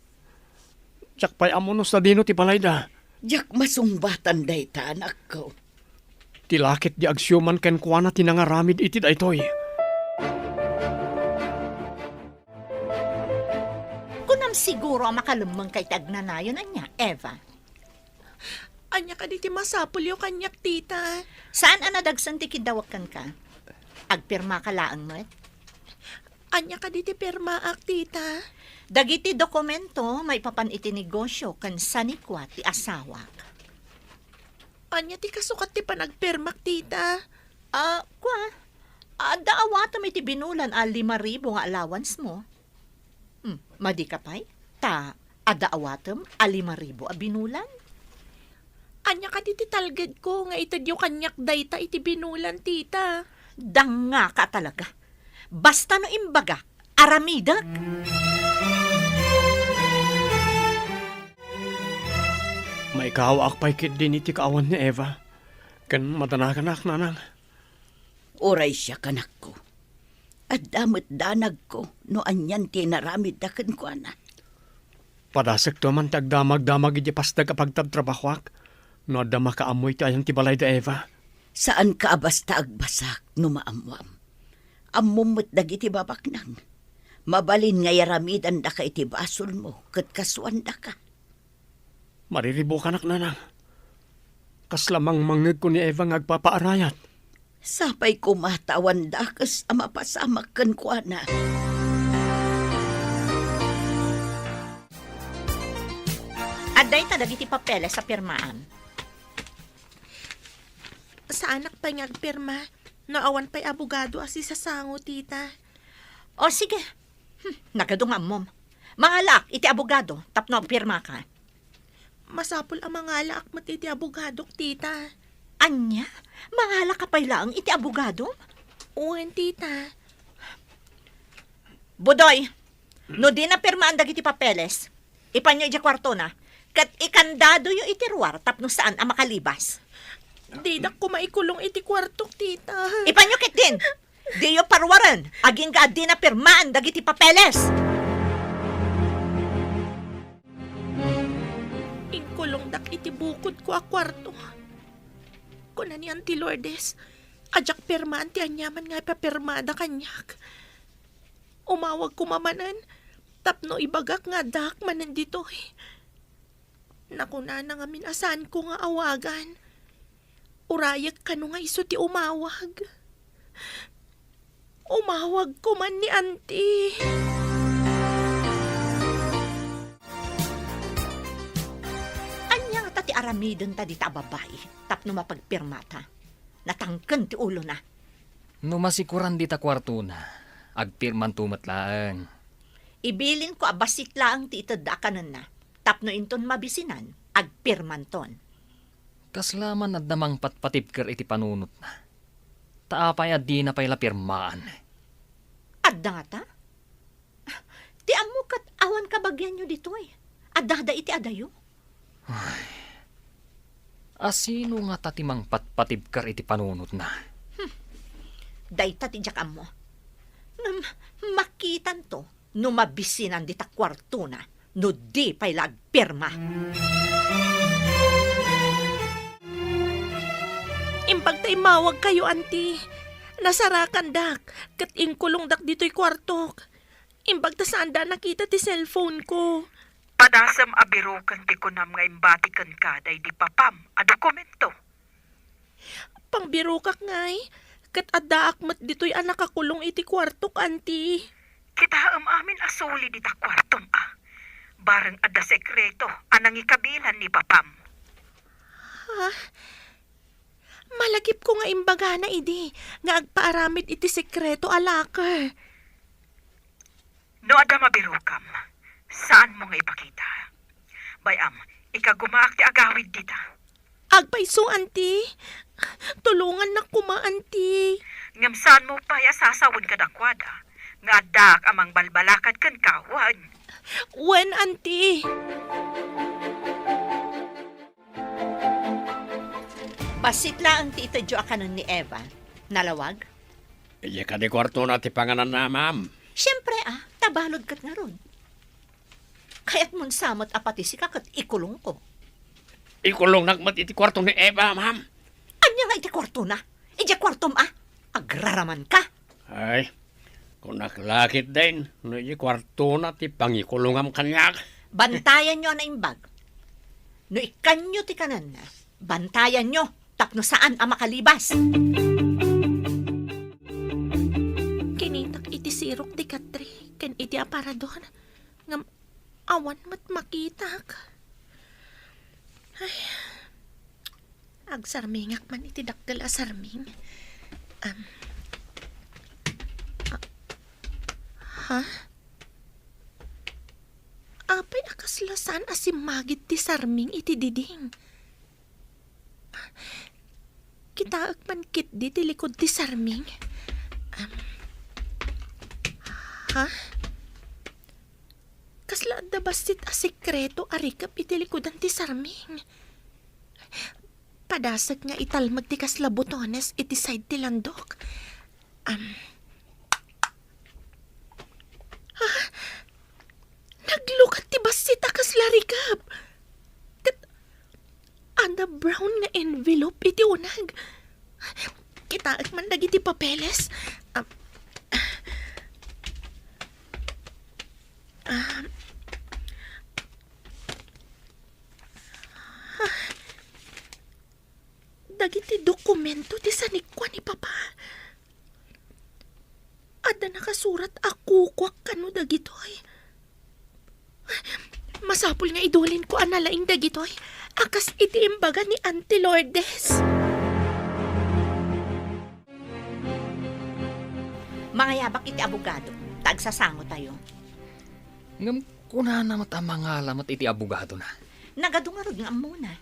Diak pay ammo no sadino ti balayda. Diak masungbatan dayta, anakko. Ti la ketdi agsiuman kenkuana ti nangaramid iti daytoy. Kunam siguro a makalemmengka iti agnanayon, ania, Eva? Ania kadi ti masapulyo kaniak, tita? Saan a nadagsen ti kiddawek kenka? Agpirmaka laeng met? Ania kadi ti pirmaak, tita? Dagiti dokumento maipapan iti negosio ken sanikua ti asawak. Ania ti kasukat ti panagpirmak, tita? Ah, kua, adda awatem iti binulan a lima ribu nga allowance mo. Hmm, madika pay? Ta adda awatem a lima ribu a binulan? Ania kadi ti talgedko nga itedyo kaniak dayta iti binulan, tita? Dangngaka talaga. Basta no imbagak, aramidek. Maikawaak pay ketdin iti kaawan ni Eva, ken madanaganak, nanang. Uray siak, anakko. Adda met danagko no anian ti inaramidda kenkuana. Padasekto man ti agdamagdamag iti pasdek a pagtabtrabahoak no adda makaammo iti ayan ti balayda, Eva. Saanka a basta agbasak no maammoam. Ammom met dagiti babaknang. Mabalin nga iaramidandaka iti basolmo ket kasuandaka. Mariribukanak, nanang. Kasla mangmangngegko ni Eva nga agpapaarayat. Sapay koma ta awan dakes a mapasamak kenkuana. Adda ita dagiti papeles a pirmaam. Saanak pay nga agpirma no awan pay abogado a sisasango, tita. O, sige. Hmm, nagadu nga ammom. Mangalaak iti abogado tapno agpirmaka. Masapul a mangalaak met iti abogadok, tita. Ania? Mangalaka pay laeng iti abogado? Wen, tita. Budoy, no dina pirmaan dagiti papeles, ipanyo idiay kuartona, ket ikandadoyo iti ruar tapno saan a makalibas. Didak koma ikulong iti kuartok, tita. Ipanyo ketdin! Diyo paruaren, agingga a dina pirmaan dagiti papeles! Inkulongdak iti bukodko a kuarto. Kuna ni Auntie Lourdes, a diak pirmaan ti aniaman nga ipapirmada kaniak. Umawagko manen tapno ibagak nga addaak manen ditoy. Nakunana ngamin a saanko nga awagan. Urayek kano nga isu ti umawag. Umawagko man ni Auntie. Ania ngata ti aramidenta dita a babai tapno mapagpirmata? Natangken ti ulona. No masikoran dita kuartona, agpirmanto met laeng. Ibilinko a bassit laeng ti itedda a kanenna, tapno inton mabisinan, agpirmanton. Kasla man adda mangpatpatibker iti panunotna. Ta apay a dina pay la pirmaan? Adda ngata? Ti ammo ket awan kabagianyo ditoy. Addada iti adayo. Ay. Asino ngata ti mangpatpatibker iti panunotna? Hmm. Dayta ti diak ammo. Ngem makitanto no mabisinan dita kuartona no di pay la agpirma. Imbag ta immawagkayo, Auntie. Nasarakandak ket inkulongdak ditoy kuartok. Imbag ta saanda a nakita ti cellphone ko. Padasem a biroken ti kunam nga imbati kenka daydi papam a dokumento. Pangbirokak ngay, ket addaak met ditoy a nakakulong iti kuartok, Auntie. Kitaem amin a suli dita kuartom a. Bareng adda sekreto a nangikabilan ni papam. Ha? Malagipko nga imbagana idi nga agpaaramid iti sekreto a locker. No adda mabirokam, saanmo nga ipakita. Bay-am, Ikagumaak ti agawid dita. Agpayso, Auntie. Tulongannak koma, Auntie. Ngem saanmo pay a sasawen kadakuada nga addaak a mangbalbalakad kenka, wen? Wen, Auntie. Bassit laeng ti itedyo a kanen ni Eva. Nalawag? Idiay kadi kuartona ti pangananna, ma'am. Siempre, a, ta balud ket ngarud. Kayatmon sa met a pati sika ket ikulongko. Ikulongnak met iti kuarto ni Eva, ma'am. Ania nga iti kuartona? Idiay kuartom, a? Agraramanka. Ay, kunak la ketdin, no idiay kuartona ti pangikulongam kaniak. Bantayanyo a naimbag. No ikkanyo ti kanenna, bantayanyo tapno saan a makalibas. Kinitak iti sirok ti katre ken iti aparador, ngem awan met makitak. Ay, agsarmingak man iti dakkel a sarming. Am, a-, ha? Apay a kasla saan a simmagid ti sarming iti diding? Kitaek man ketdi ti likod ti sarming. Am, ha? Kasla adda bassit a sekreto a rikep iti likudan ti sarming. Padasek nga italmek ti kasla botones iti side ti landok. Am. Ah, naglukat ti bassit a kasla rikep. Ket adda brown nga envelope iti uneg. Kitaek man dagiti papeles. Am, am, Dagiti dokumento ti sanikua ni Papa. Adda nakasurat a kukuak kano dagitoy. Masapul nga idulinko a nalaing dagitoy a kas iti imbaga ni Auntie Lourdes. Mangayabak iti abogado, ta agsasangotayo. Ngem kunana met a mangala met iti abogadona. Nagadu ngarud nga ammona.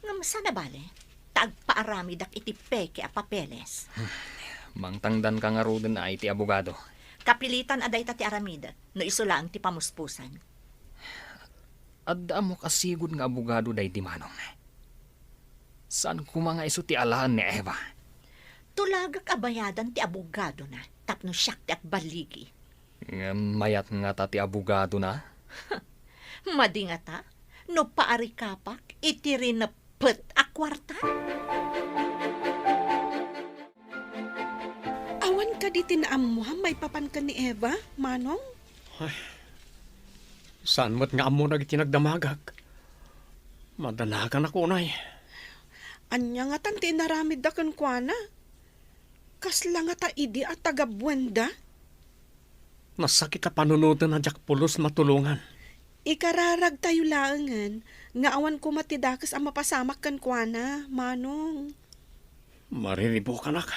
Ngem saan a bale, ta agpaaramidak iti peke a papeles. Mangtangdanka ngaruden a iti abogado. Kapilitan a dayta ti aramidek no isu laeng ti pamuspusan. Adda ammok a sigud nga abogado daydi, Manong. Saan koma nga isu ti alaen ni Eva. Tulagak a bayadan ti abogadona tapno siak ti agballigi. Ngem mayat ngata ti abogadona? Madi ngata no paarikapak iti rineppet a kuarta? Awan kadi ti naammoam maipapan ken ni Eva, Manong? Ay, saan met nga ammona iti nagdamagak. Madanaganak unay. Ania ngatan ti inaramidda kenkuana? Kasla ngata idi a tagabuenda? Nasakit a panunoten a diak pulos matulongan. Ikararagtayo laengen nga awan koma ti dakes a mapasamak kenkuana, Manong. Mariribukanak.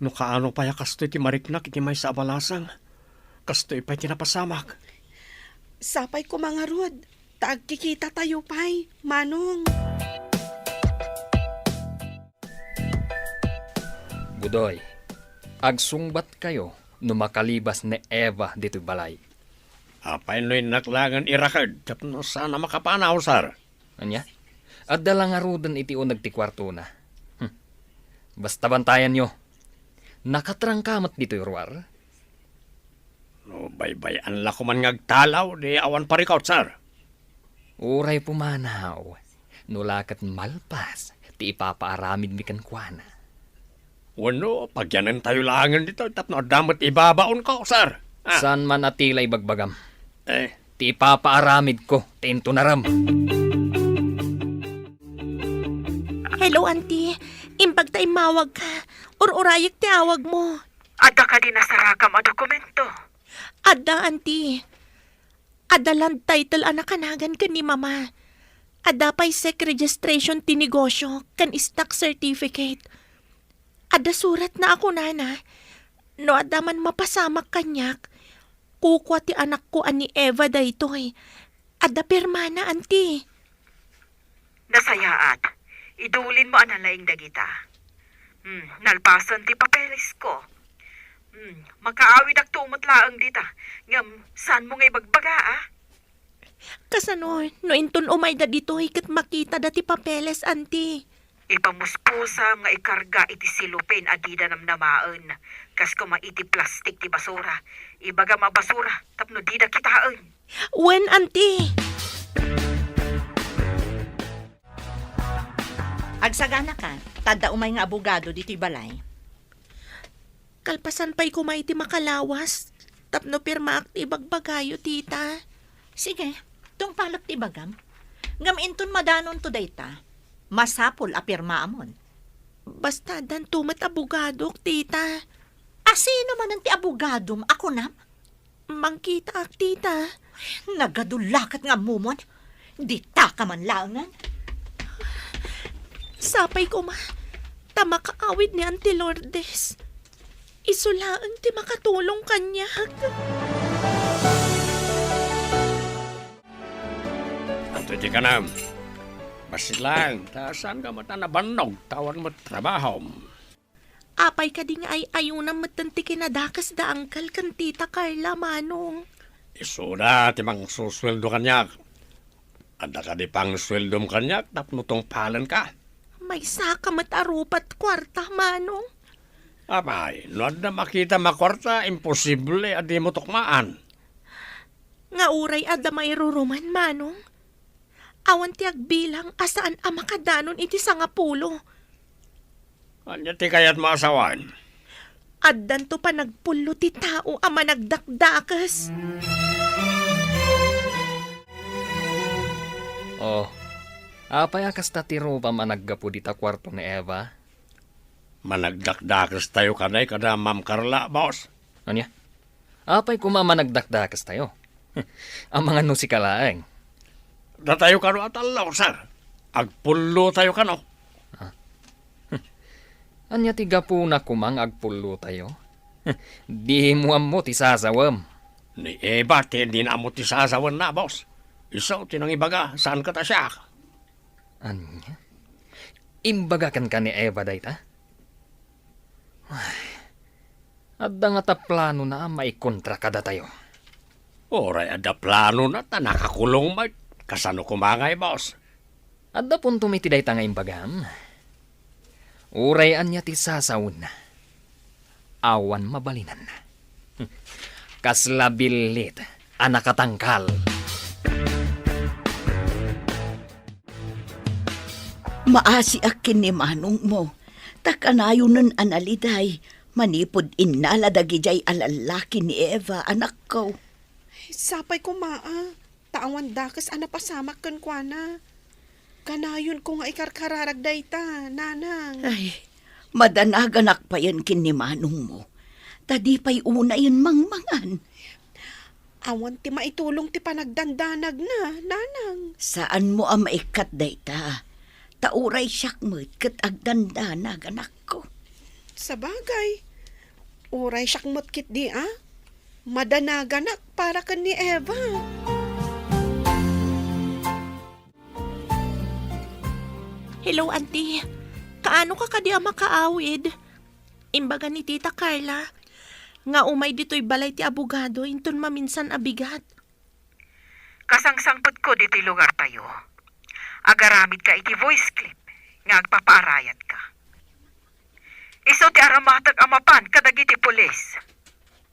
No kaano pay a kastoy ti mariknak iti maysa a balasang, kastoy pay ti napasamak. Sapay koma ngarud, ta agkikitatayo pay, Manong. Budoy, agsungbatkayo no makalibas ni Eva ditoy balay. Apay no innak laengen iraked tapno saan a makapanaw, sir? Ania? Adda la ngaruden iti uneg ti kuartona. Hmm. Basta bantayanyo. Nakatrangka met ditoy ruar? No baybay-an la koman nga agtalaw, di awan parikot, sir. Uray pumanaw, no la ket malpas ti ipapaaramidmi kenkuana. Wenno, pagyanentayo laengen ditoy tapno adda met ibabaonko, sir. Ah. Saan man a tila ibagbagam. Eh. Ti ipapaaramidko ti intunarem. Hello, Auntie. Imbag ta immawagka. Ur-urayek ti awagmo. Adda kadi nasarakam a dokumento? Adda, Auntie. Adda land title a nakanagan ken ni Mama. Adda pay sec registration ti negosyo ken stock certificate. Adda suratna a kunana, no adda man mapasamak kaniak, kukua ti anakko a ni Eva daytoy. Adda pirmana, Auntie. Nasayaat. Idulinmo a nalaing dagita. Hmm, nalpasen ti papelesko. Hmm, makaawidakto met laeng dita. Ngem, saanmo nga ibagbaga, a? Kasano, no inton umayda ditoy ket makitada ti papeles, Auntie? Ipamuspusam nga ikarga iti silupin a dida namnamaen, kas koma iti plastik ti basura. Ibagam a basura tapno dida kitaen. Wen, Auntie. Agsaganaka, ta adda umay nga abogado ditoy balay. Kalpasan pay koma iti makalawas, tapno pirmaak ti ibagbagayo, tita. Sige, tungpalek ti ibagam. Ngem inton madanonto dayta, masapul a pirmaamon. Basta addanto met abogadok, tita. A sino manen ti abogadom a kunam? Mangkitaak, tita. Nagadulaket nga ammomon. Ditaka man laengen. Sapay koma, ta makaawid ni Auntie Lourdes. Isu laeng ti makatulong kaniak. Adtoy ti kanam. Bassit laeng, ta saanka met a nabannog, ta awan met trabahom. Apay kadi nga ay-ayonam metten ti kinadakes da Uncle ken Tita Carla, Manong? Isuda ti mangsusueldo kaniak. Adda kadi pangsueldom kaniak tapno tungpalenka? Maysaka met a rupa ket kuarta, Manong. Apay, no adda makitam a kuarta, imposible a dimo tukmaan. Nga uray adda mairuruman, Manong. Awan ti agbilang a saan a makadanon iti sangapulo. Ania ti kayatmo a sawen? Addanto panagpullo ti tao a managdakdakes. Oh, apay a kasta ti rupam a naggapu dita kuarto ni Eva? Managdakdakestayo kanay kada Ma'am Carla, boss. Ania? Apay koma managdakdakestayo? Amangan no sika laeng. Datayo kano a tallo, sir. Agpullotayo kano. Ah. Ania ti gapuna koma nga agpullotayo? Dimo ammo ti sasawem. Ni Eva ti dina ammo ti sasawenna, boss. Isu ti nangibaga, saan ket a siak. Ania? Imbaga kenka ni Eva dayta? Ay, adda ngata planona a maikontra kadatayo. Uray adda planona ta nakakulong met. Kasano koma ngay, boss? Adda puntom iti dayta nga imbagam. Uray ania ti sasawenna, awan mabalinanna. Kasla billit a nakatangkal. Maasiak ken ni manongmo, ta kanayonen a naliday manipud innala dagidiay a lallaki ni Eva, anakko. Sapay koma a, ta awan dakes a napasamak kenkuana. Kanayonko nga ikarkararag dayta, nanang. Ay, madanaganak payen ken ni manongmo, ta di pay unayen mangmangan. Awan ti maitulong ti panagdandanagna, nanang. Saanmo a maikkat dayta, ta uray siak met ket agdandanag, anakko. Sabagay, uray siak met ketdi a madanaganak para ken ni Eva. Hello, Auntie. Kaano ka kadi a makaawid? Imbaga ni Tita Carla nga umay ditoy balay ti abogado inton maminsan a bigat. Kasangsangpetko ditoy lugartayo. Agaramidka iti voice clip nga agpapaarayatka. Isu ti aramatek a mapan kadagiti pulis.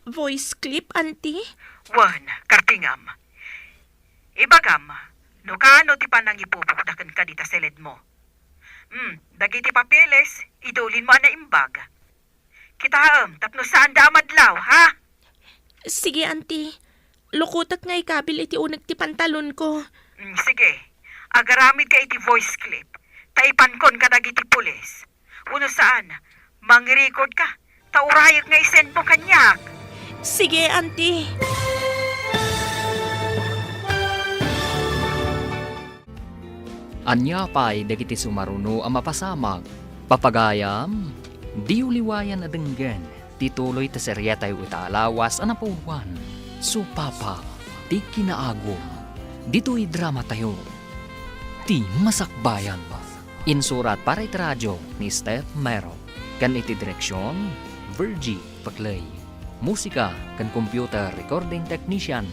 Voice clip, Auntie? Wen, kartingam. Ibagam, no kaano ti panangipupokda kenka dita siledmo. Hmm, dagiti papeles, idulinmo a naimbag. Kitaem, tapno saanda a madlaw, ha? Sige, Auntie. Lukotek nga ikabil iti uneg ti pantalonko. Hmm, sige. Agaramidka iti voice clip. Ta ipankon kadagiti pulis. Wenno saan, mangrecord ka, ta urayek nga isendmo kaniak. Sige, Auntie. Ania pay dagiti sumaruno a mapasamak? Papagayam, diyo liwayan a denggen ti tuloy ti serietayo ita a lawas a napuonan, Supapa ti Kinaagum. Ditoy dramatayo, Ti Masakbayan. Insurat para iti radio ni Steph Mero, ken iti direksion, Virgie Paclay. Musika ken computer recording technician,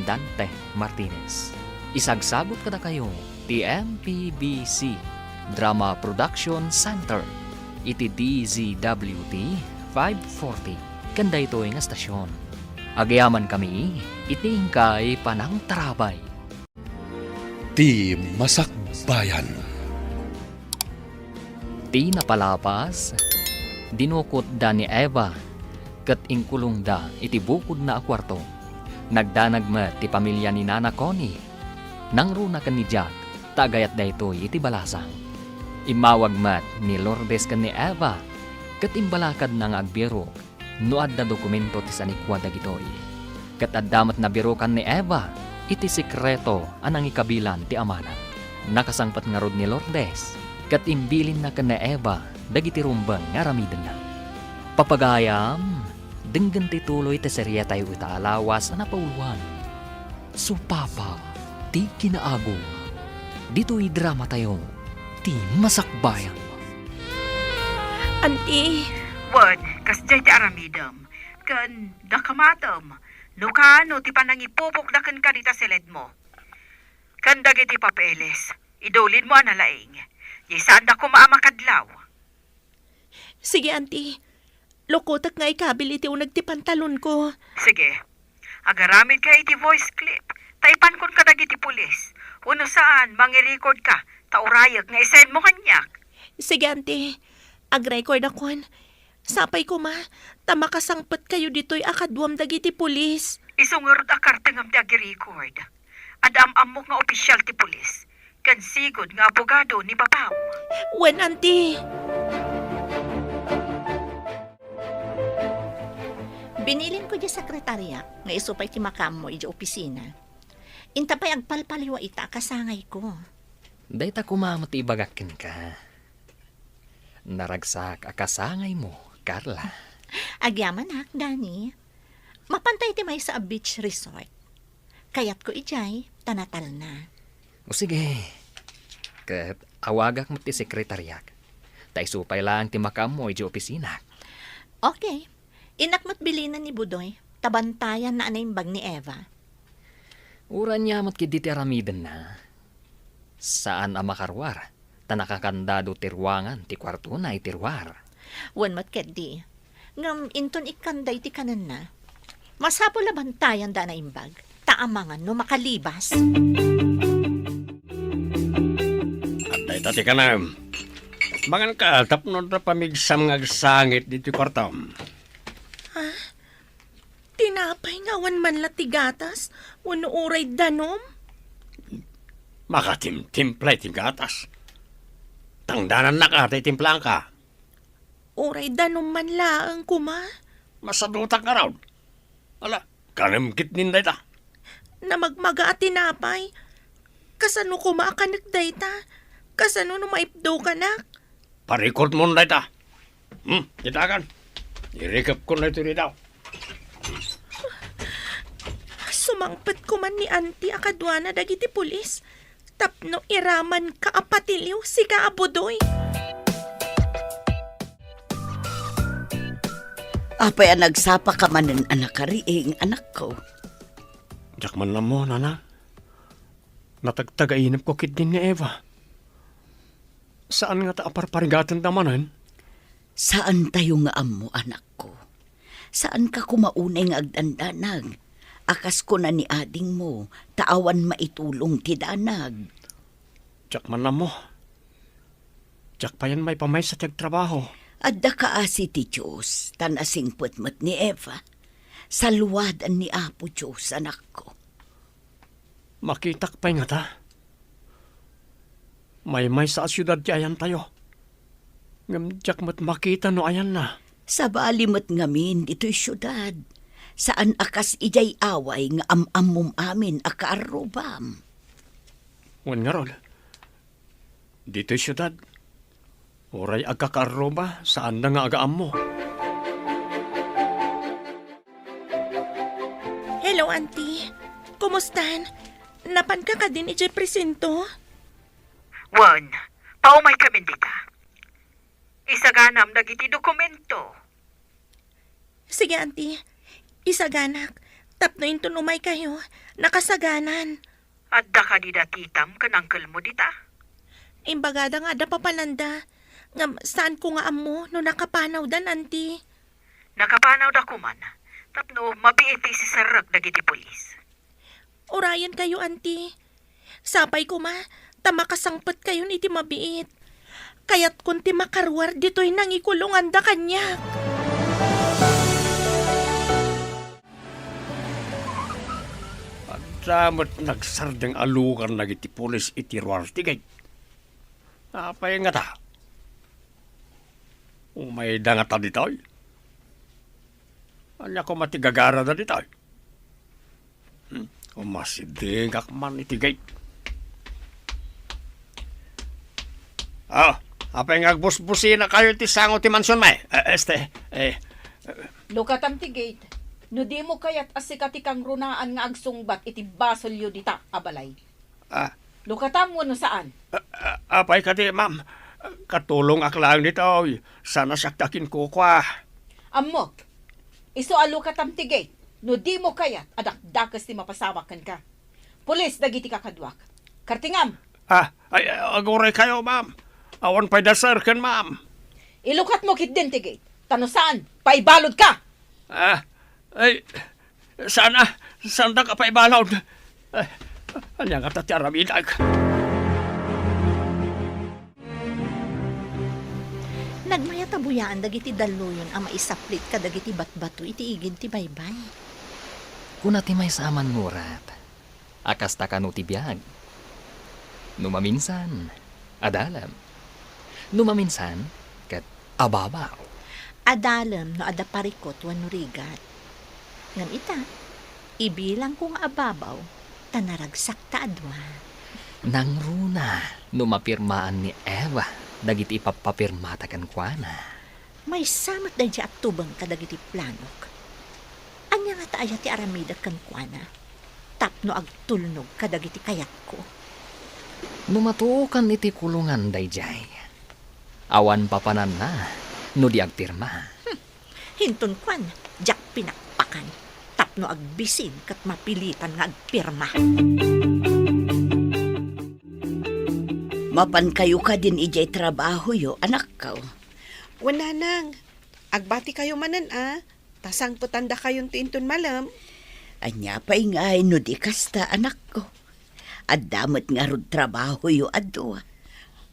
Dante Martinez. Isagsagut kadakayo ti M P B C Drama Production Center iti D Z W T five forty ken daytoy nga estasion. Agyamankami iti inkay panangtarabay. Ti Masakbayan. Ti napalabas, dinukotda ni Eva ket inkulongda iti bukodna a kuarto. Nagdanag met ti pamilia ni Nana Connie. Nangruna ken ni Jack ta agayat daytoy iti balasang. Immawag met ni Lourdes ken ni Eva ket imbalakadna nga agbirok no adda dokumento ti sanikua dagitoy. Ket adda met nabirokan ni Eva iti sekreto a nangikabilan ti amana. Nakasangpet ngarud ni Lourdes ket imbilinna ken ni Eva dagiti rumbeng nga aramidenna. Papagayam, denggen ti tuloy ti serietayo ita a lawas a napauluan. Supapa ti kinaagum. Ditoy dramatayo, Ti Masakbayan. Anti. Wen, kasdiay ti aramidem, ken dakamatem, no kaano ti panangipupokda kenka dita siledmo. Ken dagiti papeles, idulidmo a nalaing. Di saanda koma a makadlaw. Sige, Anti. Lukotek nga ikabil iti uneg ti pantalonko. Sige. Agaramidka iti voice clip. Ta ipankon kadagiti pulis. Wenno saan, mangi-record ka. Ta urayek nga isendmo kaniak. Sige, Anti. Ag-record akon. Sapay koma, ta makasangpetkayo ditoy a kaduam dagiti pulis. Isu ngarud a kartengam ti agi-record. Adda am-ammok nga opisyal ti pulis, ken sigud nga abogado ni papam. Wen, Anti. Binilinko idiay sekretariak nga isu pay ti makaammo idiay opisina. Inta pay agpalpaliwa ita a kasangayko. Dayta koma met ti ibagak kenka. Naragsak a kasangaymo, Carla. Agyamanak, Danny. Mapanta iti maysa a beach resort. Kayatko idiay, ta natalna. O sige. Ket awagak met ti sekretariak. Ta isu pay laeng ti makaammo idiay opisinak. Okay. Innak met bilinen ni Budoy, ta bantayanna a naimbag ni Eva. Uray ania met ketdi ti aramidenna. Saan a makaruar, ta nakakandado ti ruangan ti kuartona iti ruar. Wen met ketdi. Ngem inton ikkanda iti kanenna, masapul a bantayanda a naimbag, ta amangan no makalibas. Adda ita ti kanem. Manganka tapno adda pamigsam nga agsangit ditoy kuartom. Ah, tinapay nga awan man la ti gatas wenno uray danum? Makatimtimpla iti gatas. Tangdanannak a ta itimplaanka. Uray danum man laeng koma. Masadutak ngarud. Ala, kanem ketdin dayta. Namagmaga a tinapay. Kasano koma a kanek dayta? Kasano no maipdukanak? Parikutmon dayta. Hmm, kitakan. Irikepkon daytoy dita. Sumangpet koman ni Anti a kaduana dagiti pulis tapno iramanka a patiliw, sika a Budoy. Apay a nagsapaka manen a nakariing, anakko? Diak man ammo, nana. Natagtagainepko ketdin ni Eva. Saan ngata a parparigatenta manen? Saantayo nga ammo, anakko. Saanka koma unay nga agdandanag, a kas kuna ni adingmo, ta awan maitulong ti danag. Diak man ammo. Diak payen maipamaysa ti agtrabaho. Adda kaasi ti Dios, ta nasingpet met ni Eva. Saluadan ni Apo Dios, anakko. Makitak pay ngata? Maymaysa a siudad ti ayantayo. Ngem diak met makita no ayanna. Sabali met ngamin ditoy siudad. Saan a kas idiay away nga am-ammom amin a kaarrubam. Wen ngarud, ditoy siudad, uray agkakaarruba, saanda nga agaammo. Hello, Auntie. Kumustan? Napanka kadin idiay presinto? Wen, paumaykamin dita. Isaganam dagiti dokumento. Sige, Auntie. Isaganak. Tapno inton umaykayo, nakasaganan. Adda kadi datitam ken angkelmo dita? Imbagada nga adda papananda. Ngem saanko nga ammo no nakapanawdan, Auntie. Nakapanawda koman, tapno mabiit ti isiserrek dagiti pulis. Urayenkayo, Auntie. Sapay koma, ta makasangpetkayon iti mabiit. Kayatkon ti makaruar ditoy nangikulonganda kaniak. Adda met nagsardeng a lugar dagiti pulis iti ruar ti gate. Apay ngata? Umayda ngata ditoy? Ania koma ti gagarada ditoy? Hmm, umasidegak man iti gate. Ah, apay nga agbusbusinakayo iti sango ti mansion, may? Eh, este, eh, Lukatam ti gate. No dimo kayat a sika ti kangrunaan nga agsungbat iti basolyo dita a balay. Ah. Lukatam wenno saan? Ah, ah, apay kadi, ma'am? Katulongak laeng ditoy. Saan a siak ti akinkukua. Ammok. Isu a lukatam ti gate. No dimo kayat a dakdakes ti mapasamak kenka. Pulis dagiti kakaduak. Kartingam! Ah, ay, aguraykayo, ma'am. Awan pay da, sir, ken ma'am. Ilukatmo ketdin ti gate. Ta no saan, paibalodka! Ah, ay, Saan a, saandak a paibalod. Ay, ania ngata ti aramidek? Nagmayat a buyaan dagiti dalluyon a maisaplit kadagiti batbato iti igid ti baybay. Kuna ti maysa a mannurat a kasta kano ti biag. No maminsan, adalem. No maminsan, ket ababaw. Adalem no adda parikut wenno rigat. Ngem ita, ibilangko nga ababaw, ta naragsak ta a dua. Nangruna no mapirmaan ni Eva dagiti ipappapirmata kenkuana. Maysa met daydiay a tubeng kadagiti planok. Ania ngata aya ti aramidek kenkuana tapno agtulnog kadagiti kayatko? No matuokan iti kulongan daydiay, awan papananna no di agpirma. Hmm. Inton kuan, diak pinakpakan tapno agbisin ket mapilitan nga agpirma. Mapankayo kadin idiay trabahoyo, anakko? Wen, nanang. Agbatikayo manen a, ta sangpetandakayonto inton malem. Ania pay ngay no di kasta, anakko? Adda met ngarud trabahoyo a dua.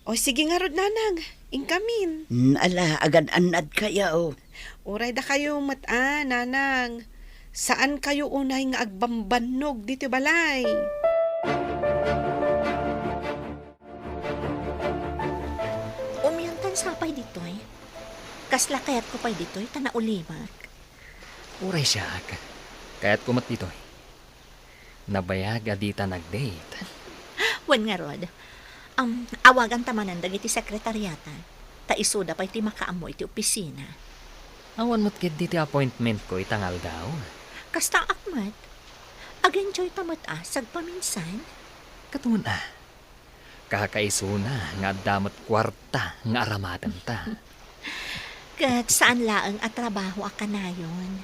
O, sige ngarud, nanang. Inkamin. Hmm, ala, agan-annadkayo. Uray dakayo met a, nanang. Saankayo unay nga agbambannog ditoy balay. Umiantan sa pay ditoy. Kasla kayatko pay ditoy ta naulimek. Uray siak, kayatko met ditoy. Nabayag a dita nag-date. Wen ngarud, um, awaganta manen dagiti sekretariata, ta isuda pay ti makaammo iti opisina. Awan met ketdi ti appointmentko ita nga aldaw. Kastaak met. Ag-enjoyta met a sagpaminsan. Katon a. Kakaisuna nga adda met kuarta nga aramatenta. Ket saan laeng a trabaho a kanayon.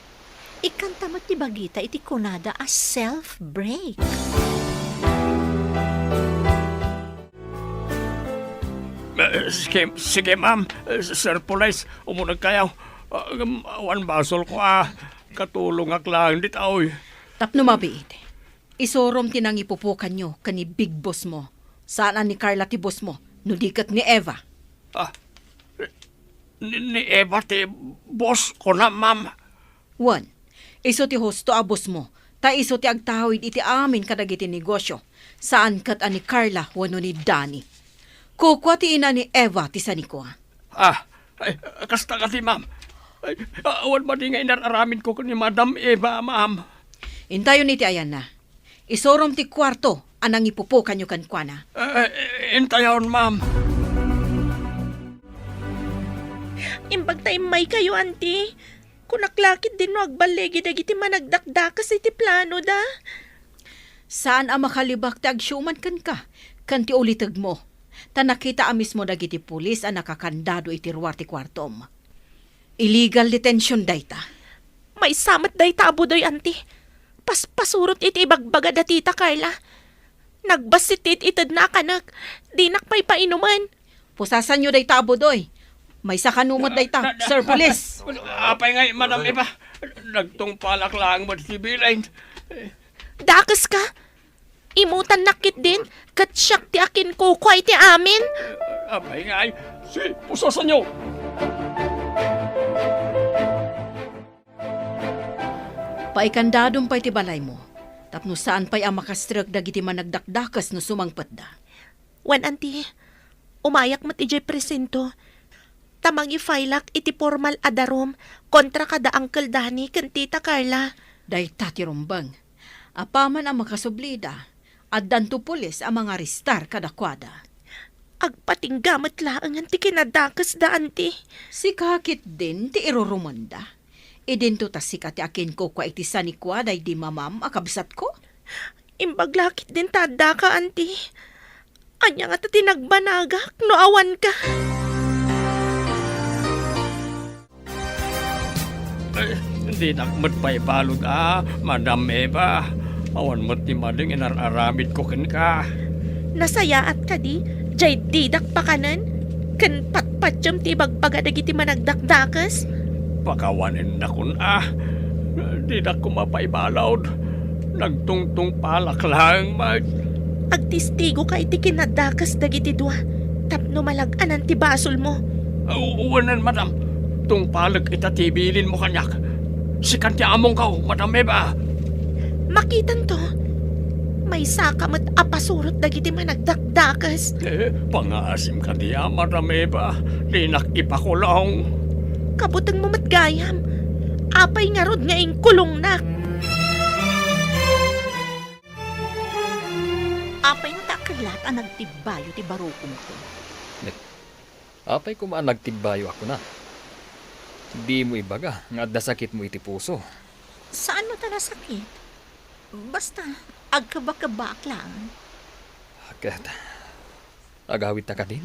Ikkanta met ti bagita iti kunada a self-break. Eh, sige, sige, ma'am. Eh, Sir Police, umunegkayo. Ah, ngem awan basolko a katulongak laeng ditoy. Tapno mabiit. Isurom ti nangipupukanyo ken ni Big Boss mo. Saan a ni Carla ti boss mo, no di ket ni Eva. Ah, ni, ni Eva ti boss ko na, ma'am. Wen, isu ti husto a boss mo, ta isu ti agtawid iti amin kadagiti negosyo. Saan ket a ni Carla wenno ni Danny. Kukua ti ina ni Eva ti sanikua. Ah, ay, kasta kadi, ma'am. Ay, awan madi nga inar-aramidko ken ni Madam Eva, ma'am. Intayon iti ayanna. Isurom ti kuarto a nangipupukanyo kenkuana. Eh, eh, intayon, ma'am. Imbag ta immaykayo, Auntie. Kunak la ketdin no agballigi dagiti managdakdakes iti planoda. Saan a makalibak ti agsiuman kenka ken ti ulitegmo, ta nakita a mismo dagiti pulis a nakakandado iti ruar ti kuartom. Illegal detention dayta. Maysa met dayta a Budoy, anti. Paspasurot iti ibagbaga da tita Carla. Nagbassit ti it-itedna a kanek. Dinak pay painumen. Pusasanyo dayta a Budoy. Maysa kano met dayta, Sir Police. Apay ngay, Madam Eva? Nagtungpalak laeng met ti bilin. Dakeska? Imutannak ketdin, ket siak ti akinkukua iti amin. Apay ngay, si pusasanyo. Paikandadom pay ti balaymo, tapno saan pay a makastrek dagiti managdakdakes no sumangpetda. Wen, anti, umayak met idiay presinto, ta mangifailak iti pormal a darum kontra kada Uncle Danny ken Tita Carla. Dayta ti rumbeng. Apaman a makasublida, addanto pulis a mangarestar kadakuada. Agpatingga met laengen ti kinadakesda, anti. Sika ketdin ti irurumenda. Idinto ta sika ti akinkukua iti sanikua daydi mamam a kabsatko? Imbag la ketdin ta addaka, anti. Ania ngata ti nagbanagak no awanka? Ay, dinak met pay balud a, Madam Eva. Awan met ti madeng inar-aramidko kenka. Nasayaat kadi, jay didak pakanen, ken patpatiem ti ibagbaga dagiti managdakdakes? Pakawanendakon a, didak koma pay balud. Nagtungtungpalak laeng met. Agtistigoka iti kinadakes dagiti dua, tapno malag-anan ti basolmo. Aw, wen, madam. Tungpalek ita ti bilinmo kaniak. Sikan ti amongko, Madam Eva. Makitanto. Maysaka met a pasurot dagiti managdakdakes. Eh, pangaasim kadi a, Madam Eva. Dinak ipakulong. Kabutengmo met gayam. Apay ngarud nga inkulongnak? Apay no ta kellat a nagtibbayo ti barukomko? Apay koma a nagtibbayo a kuna? Dimo ibaga nga adda sakitmo iti puso. Saan no ta nasakit? Basta, agkebakebbaak laeng. Ket, agawidta kadin?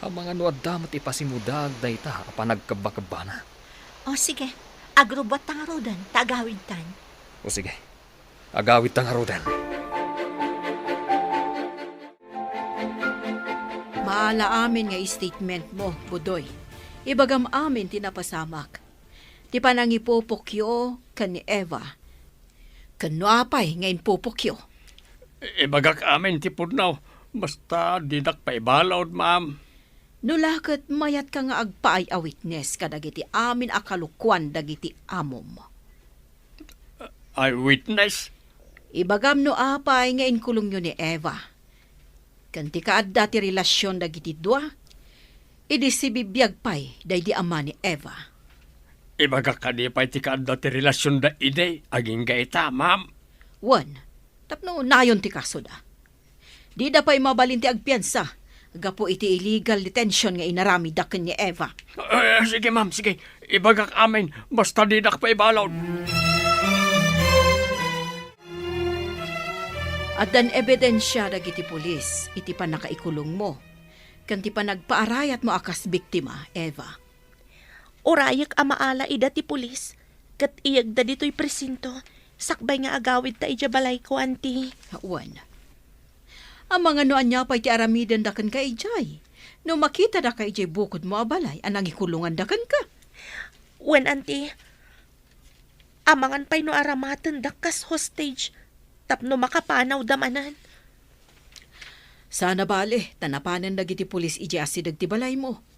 Amangan no adda met ipasimudaag dayta a panagkebbakebbana. O sige, agrubuatta ngaruden ta agawidtan. O sige. Agawidta ngaruden. Maala amin nga statementmo, Budoy. Ibagam amin ti napasamak. Ti panangipupokyo ken ni Eva. Ken no apay nga impupokyo? Ibagak amin ti pudno, basta dinak paibalud, ma'am. No la ket mayatka nga agpaay a witness kadagiti amin a kalukuan dagiti amom. Eyewitness? Ibagam no apay nga inkulongyo ni Eva. Ken ti kaadda ti relasion dagiti dua, idi sibibiag pay daydi ama ni Eva. Ibagak kadi pay ti kaadda ti relasionda idi agingga ita, ma'am? Wen, tapno nayon ti kasoda. Dida pay mabalin ti agpiansa gapu iti illegal detention nga inaramidda ken ni Eva. Eh, sige, ma'am, sige. Ibagak amin, basta didak paibalud. Addan ebidensia dagiti pulis iti pannakaikulongmo ken ti panagpaarayatmo a kas biktima, Eva. Urayek a maala ida ti pulis ket iyegda ditoy presinto sakbay nga agawidta idiay balayko, anti. Wen. Amangan no ania pay ti aramidenda kenka idiay no makitada ka idiay bukodmo a balay a nangikulonganda kenka. Wen, anti. Amangan pay no aramatendak kas hostage tapno makapanawda manen. Saan a bale ta napanen dagiti pulis idiay asideg ti balaymo.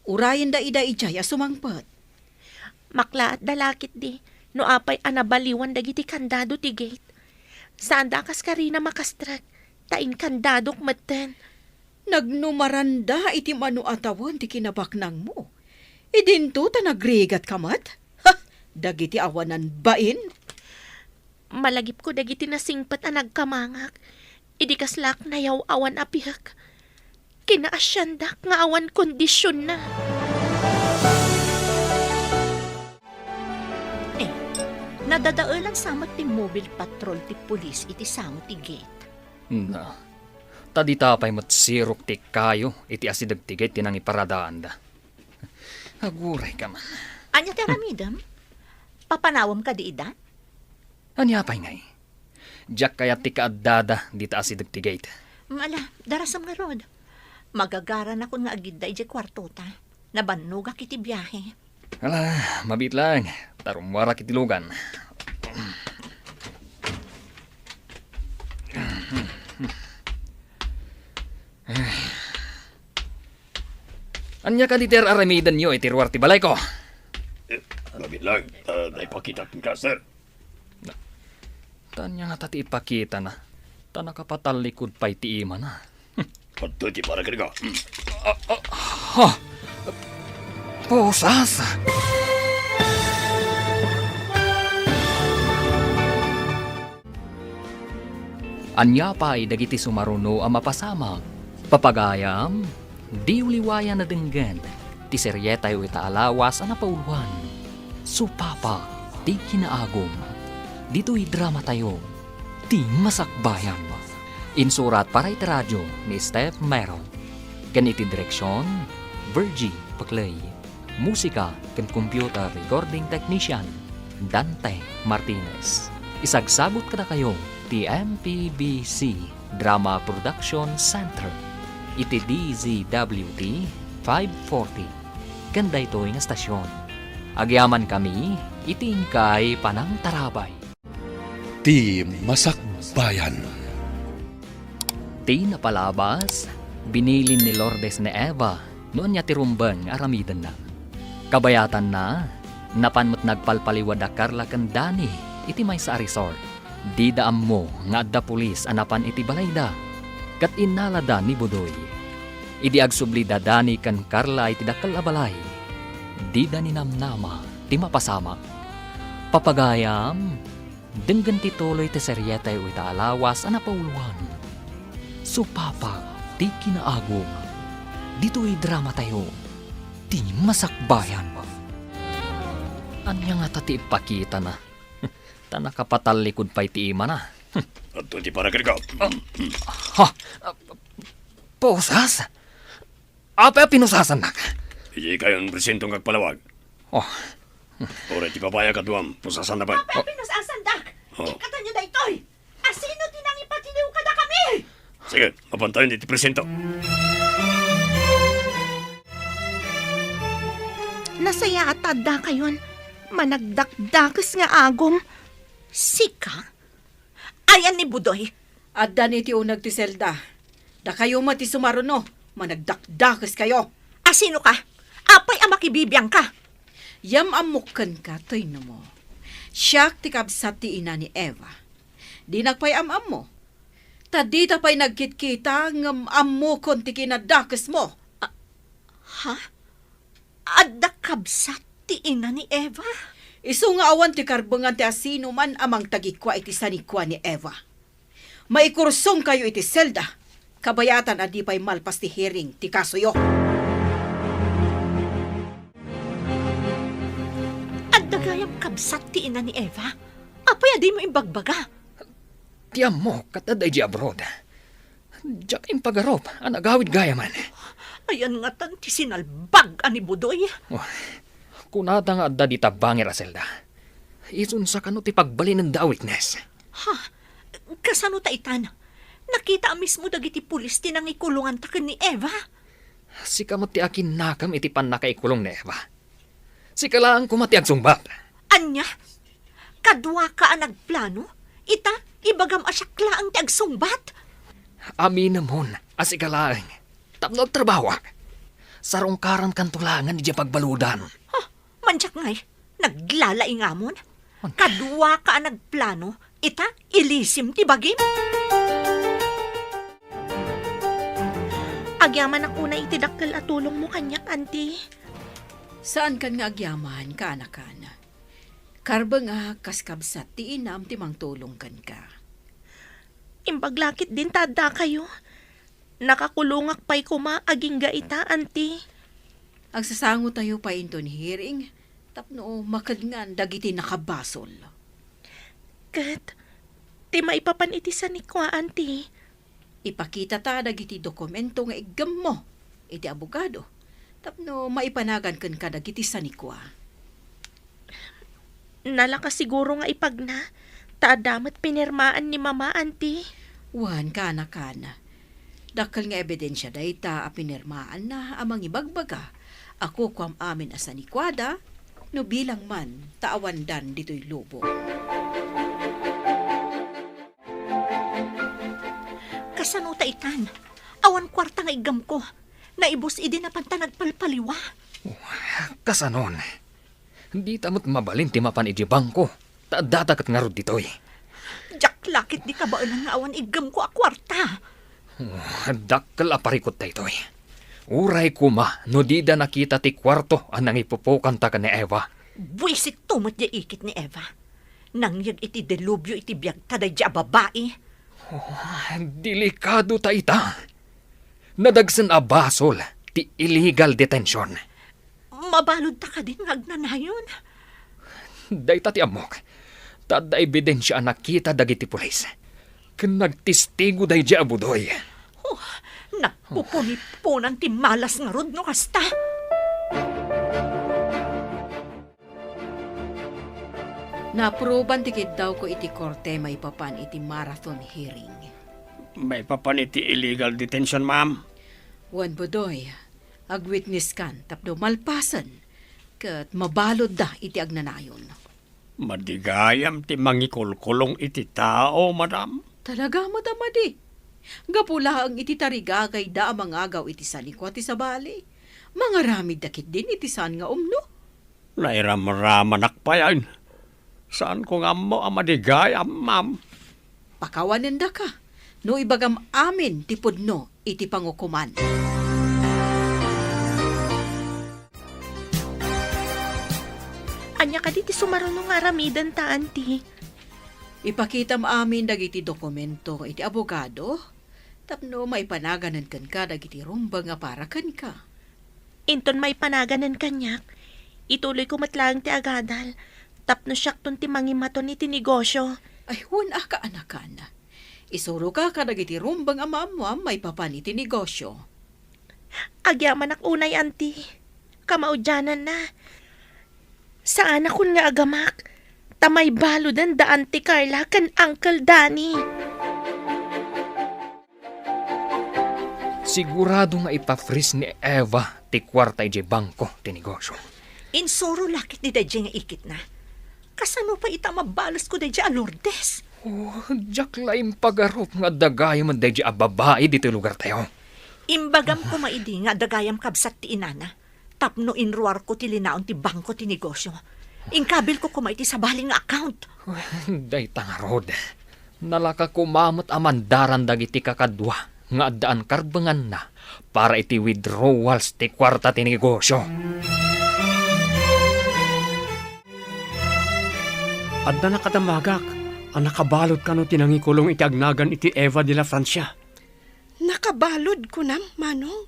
Urayenda ida idiay a sumangpet. Maklaatda la ketdi no apay a nabaliwan dagiti kandado ti gate. Saanda a kaskarina makastrek ta inkandadok metten. Nagnumaranda iti mano a tawen ti kinabaknangmo. Idinto ta nagrigatka met? Ha! Dagiti awanan bain? Malagipko dagiti nasingpet a nagkamangak. Idi kaslaak nayaw-awan a piek. Kinaasiandak nga awan kondisionna. Eh, Nadadaelan sa met ti mobile patrol ti pulis iti sango ti gate. Na, ta dita pay met sirok ti kayo iti asideg ti gate ti nangiparadaanda. Aguray ka man. Ania ti aramidem? Papanawem kadi ida? Ania pay ngay? Diak kayat ti kaaddada dita asideg ti gate. Ala, darasem ngarud. Magagaranakon nga agidda idiay kuartota. Nabannogak iti biahe. Ala, mabiit laeng. Ta rummuarak iti lugan. Ania kadi ti ar-aramidenyo iti ruar ti balayko? Eh, mabiit laeng. Ah, naipakitak kenka, sir. Ta ania ngata ti ipakitana? Ta nakapatallikod pay ti imana. Adtoy ti para kenka. Hmm. Ah, ah, ha? Pusas? Ania pay dagiti sumaruno a mapasamak? Papagayam, diyo liwayan a denggen ti serietayo ita a lawas a napauloan, Supapak ti Kinaagum. Ditoy dramatayo, Ti Masakbayan. Insurat para iti radio ni Steph Meron. Ken iti direksion, Virgie Paclay. Musika ken computer recording technician, Dante Martinez. Isagsagut kadakayo ti M P B C Drama Production Center iti D Z W T five forty ken daytoy nga stasyon. Agyamankami iti inkay panangtarabay. Ti Masakbayan. Ti napalabas, binilin ni Lourdes ni Eva no ania ti rumbeng nga aramidenna. Kabayatanna, napan met nagpalpaliwa da Carla ken Danny iti maysa a resort. Dida ammo nga adda pulis a napan iti balayda, ket innalada ni Budoy. Idi agsubli da Danny ken Carla iti dakkel a balay, dida ninamnama ti mapasamak. Papagayam, denggen ti tuloy ti serietayo ita a lawas a napauloan, Supapak ti Kinaagum. Ditoy dramatayo, Ti Masakbayan. Ania ngata ti ipakitana? Ta nakapatallikod pay ti imana. Adtoy ti para kenka. Ha? Pusas? Apay a pinusasannak? Idi kayon presento nga agpalawag. Oh. Uray ti babai a kaduam, pusasanna pay. Apay a pinusasandak? Oh. Ikkatayo daytoy. Asino ti nangipatiliw kadakami? Sige, mapantayon iti presento. Nasayaat ta addakayon. Managdakdakes nga agum. Sika? Ayan ni Budoy. Adda ni ti uneg ti selda. Dakayo met ti sumaruno, managdakdakeskayo. Asino ka? Apay a makibibiangka? Yam-ammok kenka, Toy, no mo. Siak ti kabsat ti ina ni Eva. Dinak pay am-ammo. Ta dita pay nagkitkita ngem ammokon ti kinadakesmo. A-, ha? Adda kabsat ti ina ni Eva? Isu nga awan ti karbengan ti asinoman a mangtagikua iti sanikua ni Eva. Maikursongkayo iti selda, kabayatan a di pay malpas ti hearing ti kasoyo. Adda gayam kabsat ti ina ni Eva? Apay a dimo imbagbaga? Ti ammok, ket adda idiay abroad. Diak impagarup a nagawid gayamen. Ayan ngatan ti sinalbag a ni Budoy. Oh, kunada nga adda dita bangir a selda. Isunsa kano ti pagbalinenda a witness? Ha? Kasano ta itan? Nakita a mismo dagiti pulis ti nangikulonganta ken ni Eva. Sika met ti akinnakem iti pannakaikulong ni Eva. Sika laeng koma ti agsungbat. Ania? Kaduaka a nagplano? Ita, ibagam a siak laeng ti agsungbat? Aminemon a sika laeng tapno agtrabahoak. Sarungkarankanto laengen idiay pagbaludan. Ha? Mandiak ngay, naglalaingamon? Kaduaka a nagplano, ita, ilisim ti bagim? Agyamanak unay iti dakkel a tulongmo kaniak, Auntie. Saankan nga agyaman, kaanakan. Karbengak kas kabsat ti inam ti mangtulong kenka. Imbag la ketdin ta addakayo. Nakakulongak pay koma agingga ita, Auntie. Agsasangotayo pay inton hearing tapno makadngan dagiti nakabasol. ket ti maipapan iti sanikua, Auntie. Ipakitata dagiti dokumento nga iggemmo iti abogado tapno maipanagan kenka dagiti sanikua. Nalaka siguro nga ipagna, ta adda met pinirmaan ni Mama, Auntie. Wen, kana, kana. Dakkel nga ebidensia dayta a pinirmaanna a mangibagbaga a kukuam amin a sanikuada, no bilang man ta awandan ditoy lubong. Kasano ta itan? Awan kuarta nga iggemko. Naibus idi napanta nagpalpaliwa. Kasanon? Dita met mabalin ti mapan idiay bangko, ta addata ket ngarud ditoy. Diak la ketdi kabaelan nga awan iggemko a kuarta. Oh, dakkel a parikut daytoy. Uray koma no dida nakita ti kuarto a nangipupokanta ken ni Eva. Buisit to met diay ikit ni Eva. Nangyeg iti delubyo iti biagta daydiay a babai. Oh, delikado ta ita. Nadagsen a basol ti illegal detention. Mabaludta kadin nga agnanayon? Dayta ti ammok, ta adda ebidensia a nakita dagiti pulis. Ken nagtestigo daydiay a budoy. Oh, nagpupuniponan ti malas ngarud no kasta. Naapruban ti kiddawko iti korte maipapan iti marathon hearing. Maipapan iti illegal detention, ma'am? Wen, Budoy, agwitnesskan tapno malpasen ket mabaludda iti agnanayon. Madi gayam ti mangikulkulong iti tao, madam? Talaga met a madi. Gapu laeng iti tarigagayda a mangagaw iti sanikua ti sabali, mangaramidda ketdin iti saan nga umno. Nairamramanak pay, ay. Saanko nga ammo a madi gayam, ma'am. Pakawanendaka no ibagam amin ti pudno iti pangukoman. Ania kadi ti sumaruno nga aramidenta, Auntie? Ipakitam amin dagiti dokumento iti abogado tapno maipanaganen kenka dagiti rumbeng a para kenka. Inton maipanaganen kaniak, ituloyko met laeng ti agadal tapno siakton ti mangimaton iti negosio. Ay, wen a, kaanakan. Isuroka kadagiti rumbeng a maammuam maipapan iti negosio. Agyamanak unay, Auntie. Kamaudiananna, saanakon nga agamak, ta maibaluden da Auntie Carla ken Uncle Danny. Sigurado nga ipa-freeze ni Eva ti kuarta idiay bangko ti negosio. Insuro la ketdi daydiay nga ikitna. Kasano pay ita a mabalesko daydiay a Lourdes? Oh, diak la impagarup nga adda gayam daydiay a babai ditoy lugartayo. Imbagam koma idi nga adda gayam kabsat ti inana tapno inruarko ti linaon ti bangko ti negosio. Inkabilko koma iti sabali nga account. Dayta ngarud, nalaka koma met a mandaran dagiti kakadua nga addaan karbenganna para iti withdrawals ti kuarta ti negosio. Adda nakadamagak a nakabalud kano ti nangikulong iti agnagan iti Eva de la Francia. Nakabalud, kunam, Manong?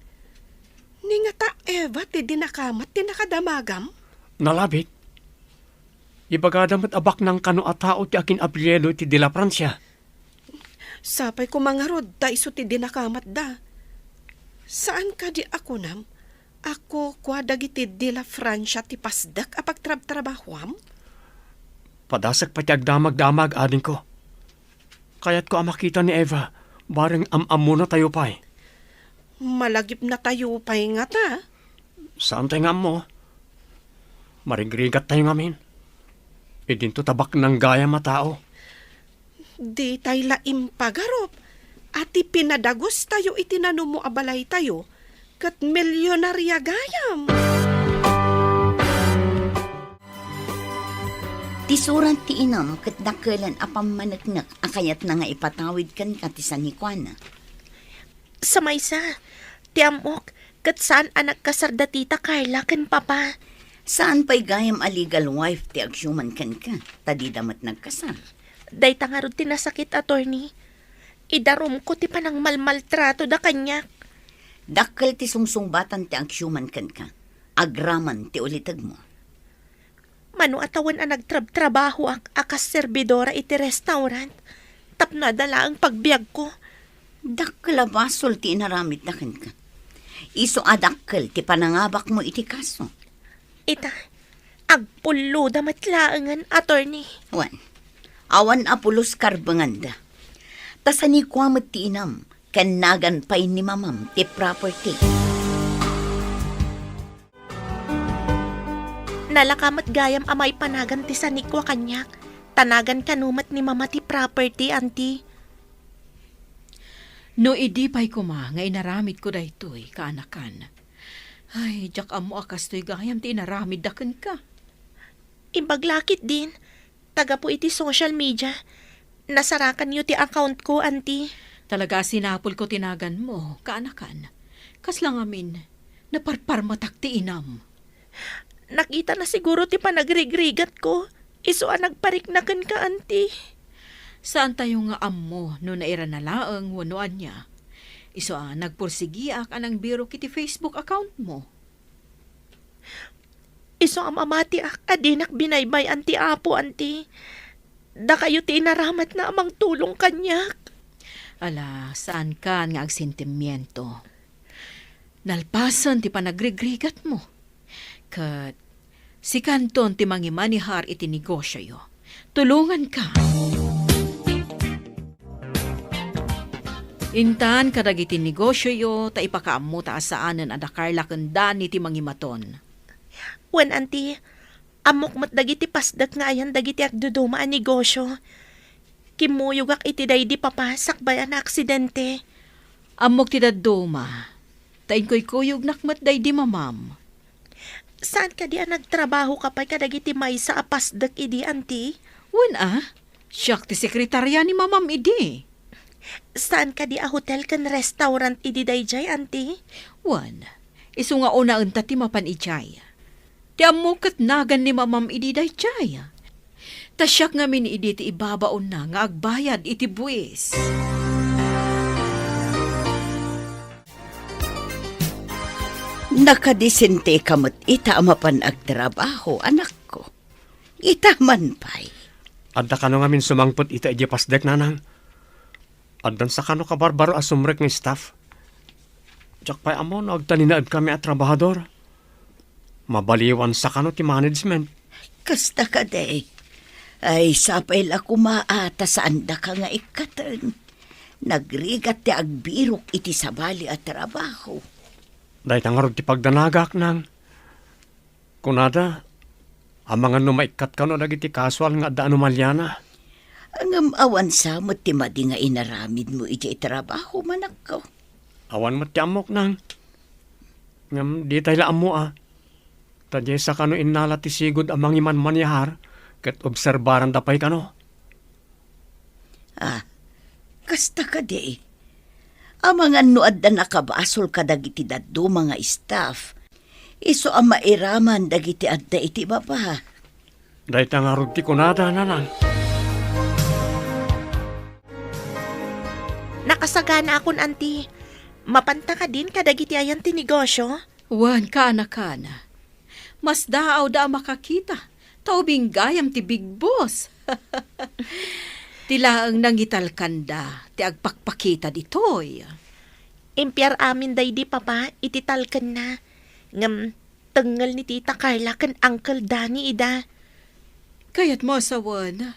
Ni ngata Eva ti dinakamat ti nakadamagam? Nalabit. Ibagada met a baknang kano a tao ti akin-apelyido iti de la Francia. Sapay koma ngarud ta isu ti dinakamatda. Saan kadi a kunam a kukua dagiti de la Francia ti pasdek a pagtrabtrabahuam? Padasek pay ti agdamagdamag, adingko. Kayatko a makita ni Eva, bareng am-ammonatayo pay. Malagipnatayo pay ngata? Saantay nga ammo. Marigrigattayo ngamin. Idinto ta baknang gayam a tao. Ditay la impagarup a ti pinadagustayo iti nanumo a balaytayo ket milionaria gayam. Ti surat ti inam ket dakelen a pammaneknek a kayatna nga ipatawid kenka ti sanikuana. Sa maysa, ti ammok, ket saan a nagkasar da tita Carla ken papa. Saan pay gayam a legal wife ti agsiuman kenka, ta dida met nagkasar. Dayta ngarud ti nasakit, attorney. Idarumko ti panangmalmaltrato da kaniak. Dakkel ti sungsungbatan ti agsiuman kenka, agraman ti ulitegmo. Mano a tawen a nagtrabtrabahoak a kas serbidora iti restaurant tapno adda laeng pagbiagko. Dakkel a basol ti inaramidna kenka. Isu a dakkel ti panangabakmo iti kaso. Ita, agpulloda met laengen, attorney. Wen, awan a pulos karbenganda. Ta sanikua met ti inam, ken nagan pay ni mamam ti property. Nalaka met gayam a maipanagan ti sanikua kaniak, ta nagan kano met ni mama ti property, anti. No idi pay koma nga inaramidko daytoy, kaanakan. Ay, diak ammo a kastoy gayam ti inaramidda kenka. Imbag la ketdin, ta gapu iti social media, nasarakanyo ti account ko, anti. Talaga a sinapulko ti naganmo, kaanakan. Kasla ngamin, naparparmatak ti inam. Nakitana siguro ti panagrigrigatko, isu a nagparikna kenka, anti. Saantayo nga ammo no nairana laeng wenno ania. Isu a nagpursigiak a nangbirok iti Facebook accountmo. Isu a mamatiak a dinak binaybay-an ti Apo, anti. Dakayo ti inaramatna a mangtulong kaniak. Ala, saankan nga agsentimiento. Nalpasen ti panagrigrigatmo. Ket sikanton ti mangimanehar iti negosioyo. Tulonganka. Intan kadagiti negosioyo ta ipakaammo ta a saanen a da Carla ken Danny ti mangimaton. Wen, anti, ammok met dagiti pasdek nga ayan dagiti agduduma a negosio. Kimmuyogak iti daydi papa sakbay a naaksidente. Ammok ti dadduma, ta inkuykuyognak met daydi mamam. Saan kadi a nagtrabahoka pay kadagiti maysa a pasdek idi, anti? Wen a, siak ti sekretaria ni mamam idi. Saan kadi a hotel ken restaurant idi daydiay, anti? Wen, isu nga unaenta ti mapan idiay. Ti ammok ket nagan ni mamam idi daydiay. Ta siak ngamin idi ti ibabaonna nga agbayad iti buis. Nakadisenteka met ita a mapan agtrabaho, anakko. Ita man pay. Adda kano ngamin sumangpet ita idiay pasdek, nanang? Addan sakano kabarbaro a sumrek nga staff? Diak pay ammo no agtalinaedkami a trabahador. Mabaliwan sakano ti management? Kasta kadi. Ay, sapay la koma a ta saandaka nga ikkaten. Nagrigat ti agbirok iti sabali a trabaho. Dayta ngarud ti pagdanagak, nang. Kunada, amangan no maikkat kano dagiti kasual nga adda anomaliana. Ngem awan sa met ti madi nga inaramidmo idiay trabaho, manakko. Awan met ti ammok, nang. Ngem ditay la ammo a. Ta diay sakano innala ti sigud a mangimanmanehar ket obserbaranda pay kano. Ah, kasta kadi. Amangan no adda nakabasol kadagiti dadduma nga staff, isu a mairaman dagiti adda iti baba. Dayta ngarud ti kunada, nanang. Nakasaganaakon, anti. Mapanta kadin kadagiti ayan ti negosio? Wen, kaanakan. Masdaawda a makakita, ta ubing gayam ti Big Boss. Ti laeng nangitalkanda ti agpakpakita ditoy. Impiar amin daydi papa iti talkenna. Ngem tengngel ni Tita Carla ken Uncle Danny ida. Kayatmo a sawen,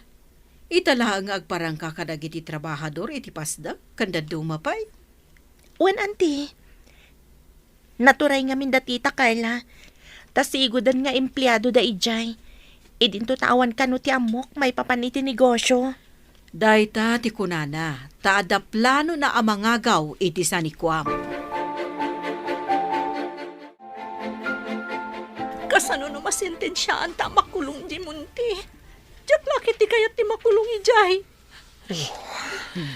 ita laeng nga agparangka kadagiti trabahador iti pasdek ken dadduma pay? Wen, anti. Naturay ngamin da Tita Carla, ta siguden nga empleadoda idiay. Idinto ta awan kano ti ammok maipapan iti negosio. Dayta ti kunana, ta adda planona a mangagaw iti sanikuam. Kasano no masentensiaanta a makulong idiay Monte? Diak la ketdi kayat ti makulong idiay. Oh,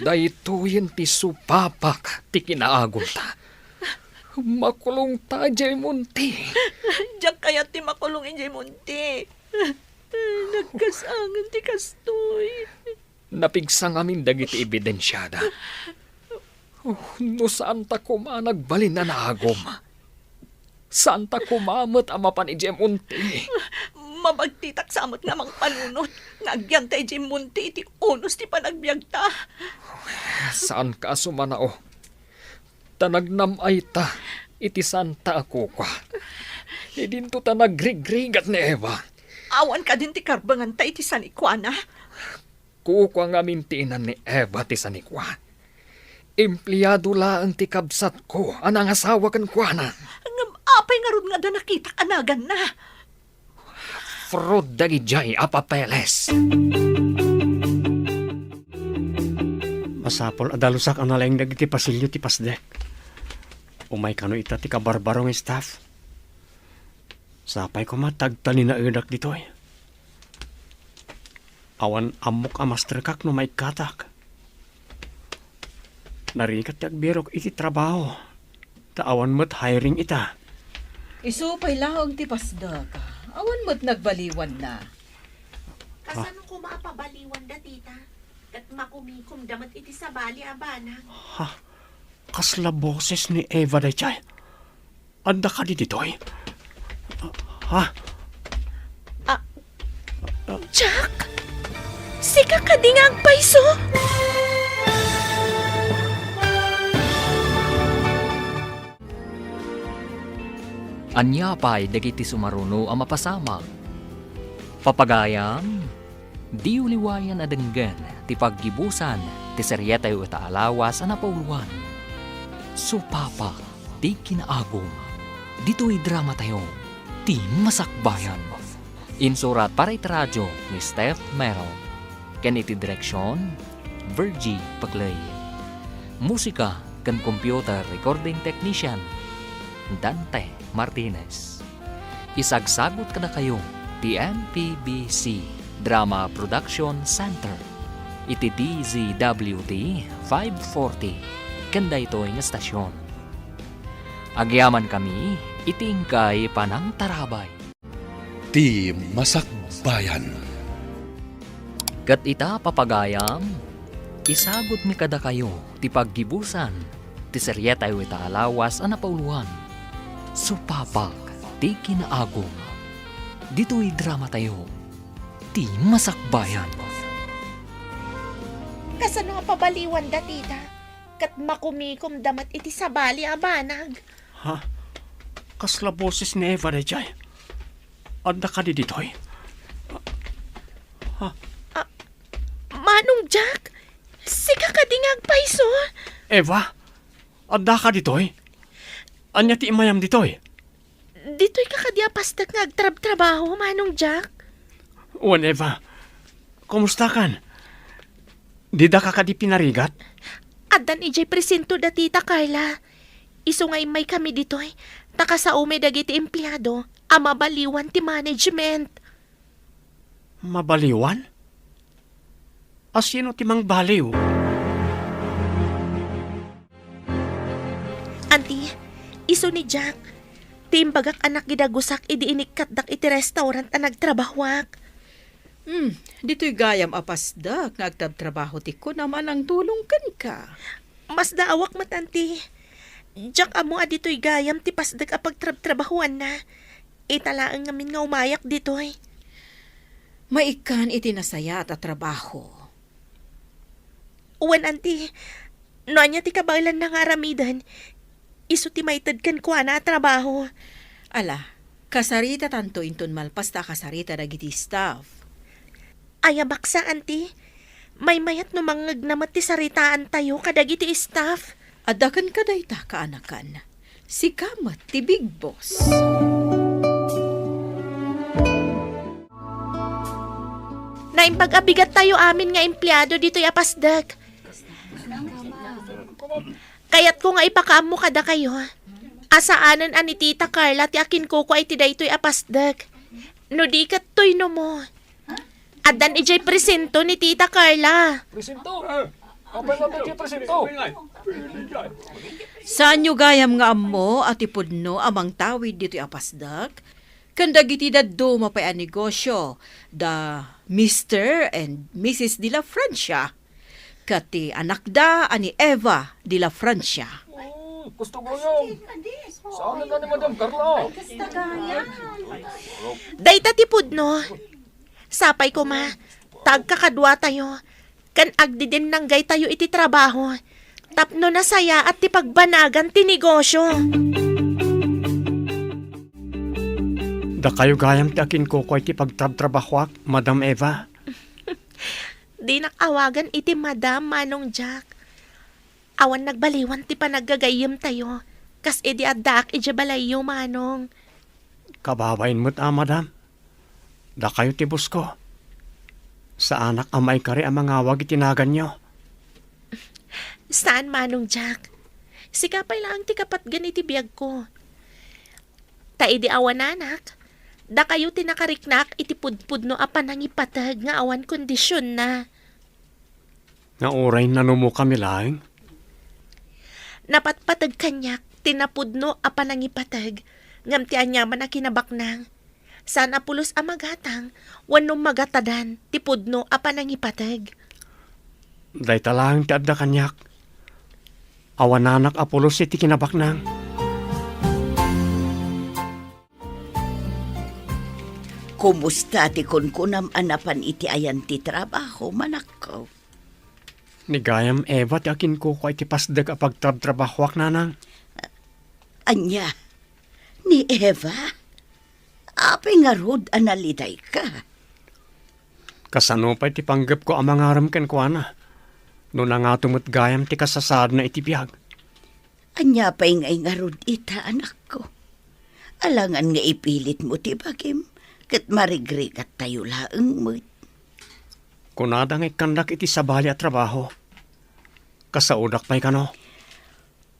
daytoyen ti supapak ti kinaagumta. Makulongta idiay Monte. Diak kayat ti makulong idiay Monte. Nagkasangen ti kastoy. Napigsa ngamin dagiti ebidensiada. Oh, no saanta koma a nagbalin a naagum. Saanta koma met a mapan idiay Monte. Pabagtitak sa met nga mangpanunot nga agyanta idiay monte iti unos ti panagbiagta. Saanka a sumanao. Ta nagnam-ayta iti santa a kukua. Idinto ta nagrigrigat ni Eva. Awan kadin ti karbenganta iti sanikuana? Kukua ngamin ti inan ni Eva ti sanikua. Empleado laeng ti kabsatko a nangasawa kenkuana. Ngem apay ngarud nga adda nakitak a naganna? Fraud dagidiay a papeles. Masapul a dalusak a nalaing dagiti pasilyo ti pasdek. Umay kano ita ti kabarbaro nga staff. Sapay koma ta agtalinaedak ditoy. Awan ammok a masterkak no maikkatak. Narigat ti agbirok iti trabaho, ta awan met hiring ita. Isu pay laeng ti pasdek. Awan met nagbaliwanna. Kasano koma a pabaliwanda, tita? Ket makumikomda met iti sabali a banag. Ha? Kasla boses ni Eva daydiay? Adda kadi ditoy? Ha? Ah, Jack? Sika kadi nga agpayso? Ania pay dagiti sumaruno a mapasamak? Papagayam, diyo liwayan a denggen ti paggibusan ti serietayo ita a lawas a napauloan. Supapak ti kinaagum. Ditoy dramatayo, ti Masakbayan. Insurat para iti radio ni Steph Mero. Ken iti direksion, Virgie Paclay. Musika ken computer recording technician, Dante Martinez. Isagsagut kadakayo ti M P B C Drama Production Center iti D Z W T five forty ken daytoy nga stasyon. Agyamankami iti inkay panangtarabay. Ti Masakbayan. Ket ita, papagayam, isagutmi kadakayo ti paggibusan ti serietayo ita a lawas a napauloan, Supapak ti Kinaagum. Ditoy dramatayo, Ti Masakbayan. Kasano a pabaliwanda, tita? Ket makumikomda met iti sabali a banag. Ha? Kasla boses ni Eva daydiay? Adda kadi ditoy? Ha? Ah, Manong Jack, sika kadi nga agpayso? Eva, adda ka ditoy? Ania ti immayam ditoy? Ditoy ka kadi a pasdek nga agtrabtrabaho, Manong Jack? Wen, Eva. Kumusta kan? Dida ka kadi pinarigat? Addan idiay presento da Tita Carla. Isu nga immay kami ditoy, ta kasaomi dagiti empleado a mabaliwan ti management. Mabaliwan? A sino ti mangbaliw? Anti, isu ni Jack. Ti imbagak a nakidagusak idi inikkatdak iti restaurant a nagtrabahoak. Hmm, ditoy gayam a pasdek nga agtrabtrabaho ti kunam a nangtulong kenka. Masdaawak met, anti. Diak ammo a ditoy gayam ti pasdek a pagtrabtrabahoanna. Ita laeng ngamin nga umayak ditoy. Maikkan iti nasayaat a trabaho. Wen, anti, no ania ti kabaelanna nga aramiden, isu ti maited kenkuana a trabaho. Ala, kasaritatanto inton malpas ta kasarita dagiti staff. Aya baksa, anti. Maymayat no mangngegna met ti saritaantayo kadagiti staff. Adda kenka dayta kaanakan. Sika met ti big boss. Naimbag a bigattayo amin nga empleado ditoy a pasdek. Kayatko nga ipakaammo kadakayo a saanen a ni Tita Carla ti akinkukua iti daytoy a pasdek. No di ket tuynomo. Addan idiay presento ni Tita Carla. Presento? Apay nga adda idiay presento? Saanyo gayam nga ammo a ti pudno a mangtawid ditoy a pasdek ken dagiti dadduma pay a negosio da Mister and Missus de la Francia ket ti anakda a ni Eva de la Francia. Gusto ko yun. Saan na ni Madam Carla? Dayta ti pudno. Sapay koma, ta agkakaduatayo, ken agdidinnanggaytayo iti trabaho, tapno nasayaat ti pagbanagan ti negosyo. Dakayo gayam ti akinkukua iti pagtrabtrabahoak, Madam Eva. Dinak awagan iti Madam, Manong Jack. Awan nagbaliwan ti panaggagayyemtayo, kas idi addaak idiay balayyo, Manong. Kababain met a, Madam. Dakayo ti bosko. Saanak a maikari a mangawag iti naganyo. Saan, Manong Jack. Sika pay laeng ti kapatgan iti biagko. Ta idi awananak, dakayo ti nakariknaak iti pudpudno a panangipateg nga awan kondisionna. Nga uray nanumokami laeng? Napatpateg kaniak ti napudno a panangipateg, ngem ti aniaman a kinabaknang, saan a pulos a magatang wenno magatadan ti pudno a panangipateg. Dayta laeng ti adda kaniak. Awananak a pulos iti kinabaknang. Kumusta ti kunkunam a napan iti ayan ti trabaho, manakko? Ni gayam Eva ti akinkukua iti pasdek a pagtrabtrabahoak, nanang. Ania? Ni Eva? Apay ngarud a nalidayka? Kasano pay ti panggepko a mangarem kenkuana? No nangato met gayam ti kasasaadna iti biag. Ania pay ngay ngarud ita, anakko? Alangan nga ipilitmo ti bagim, ket marigrigattayo laeng met. Kunada nga ikkandak iti sabali a trabaho. Kasaodak pay kano?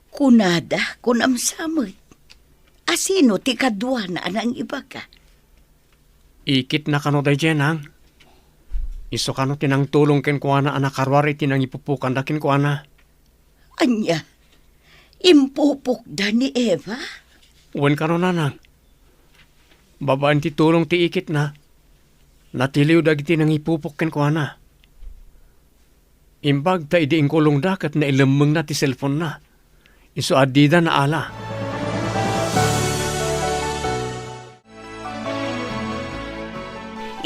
Kunada, kunam sa met. Asino ti kaduana a nangibaga? Ikitna kano daydiay, nang? Isu kano ti nangtulong kenkuana a nakaruar iti nangipupokanda kenkuana? Ania? Impupokda ni Eva? Wen kano, nanang. Babaen ti tulong ti ikitna, natiliw dagiti nangipupok kenkuana. Imbag ta idi inkulongda ket nailemmengna ti cellphone-na. Isu a dida naala.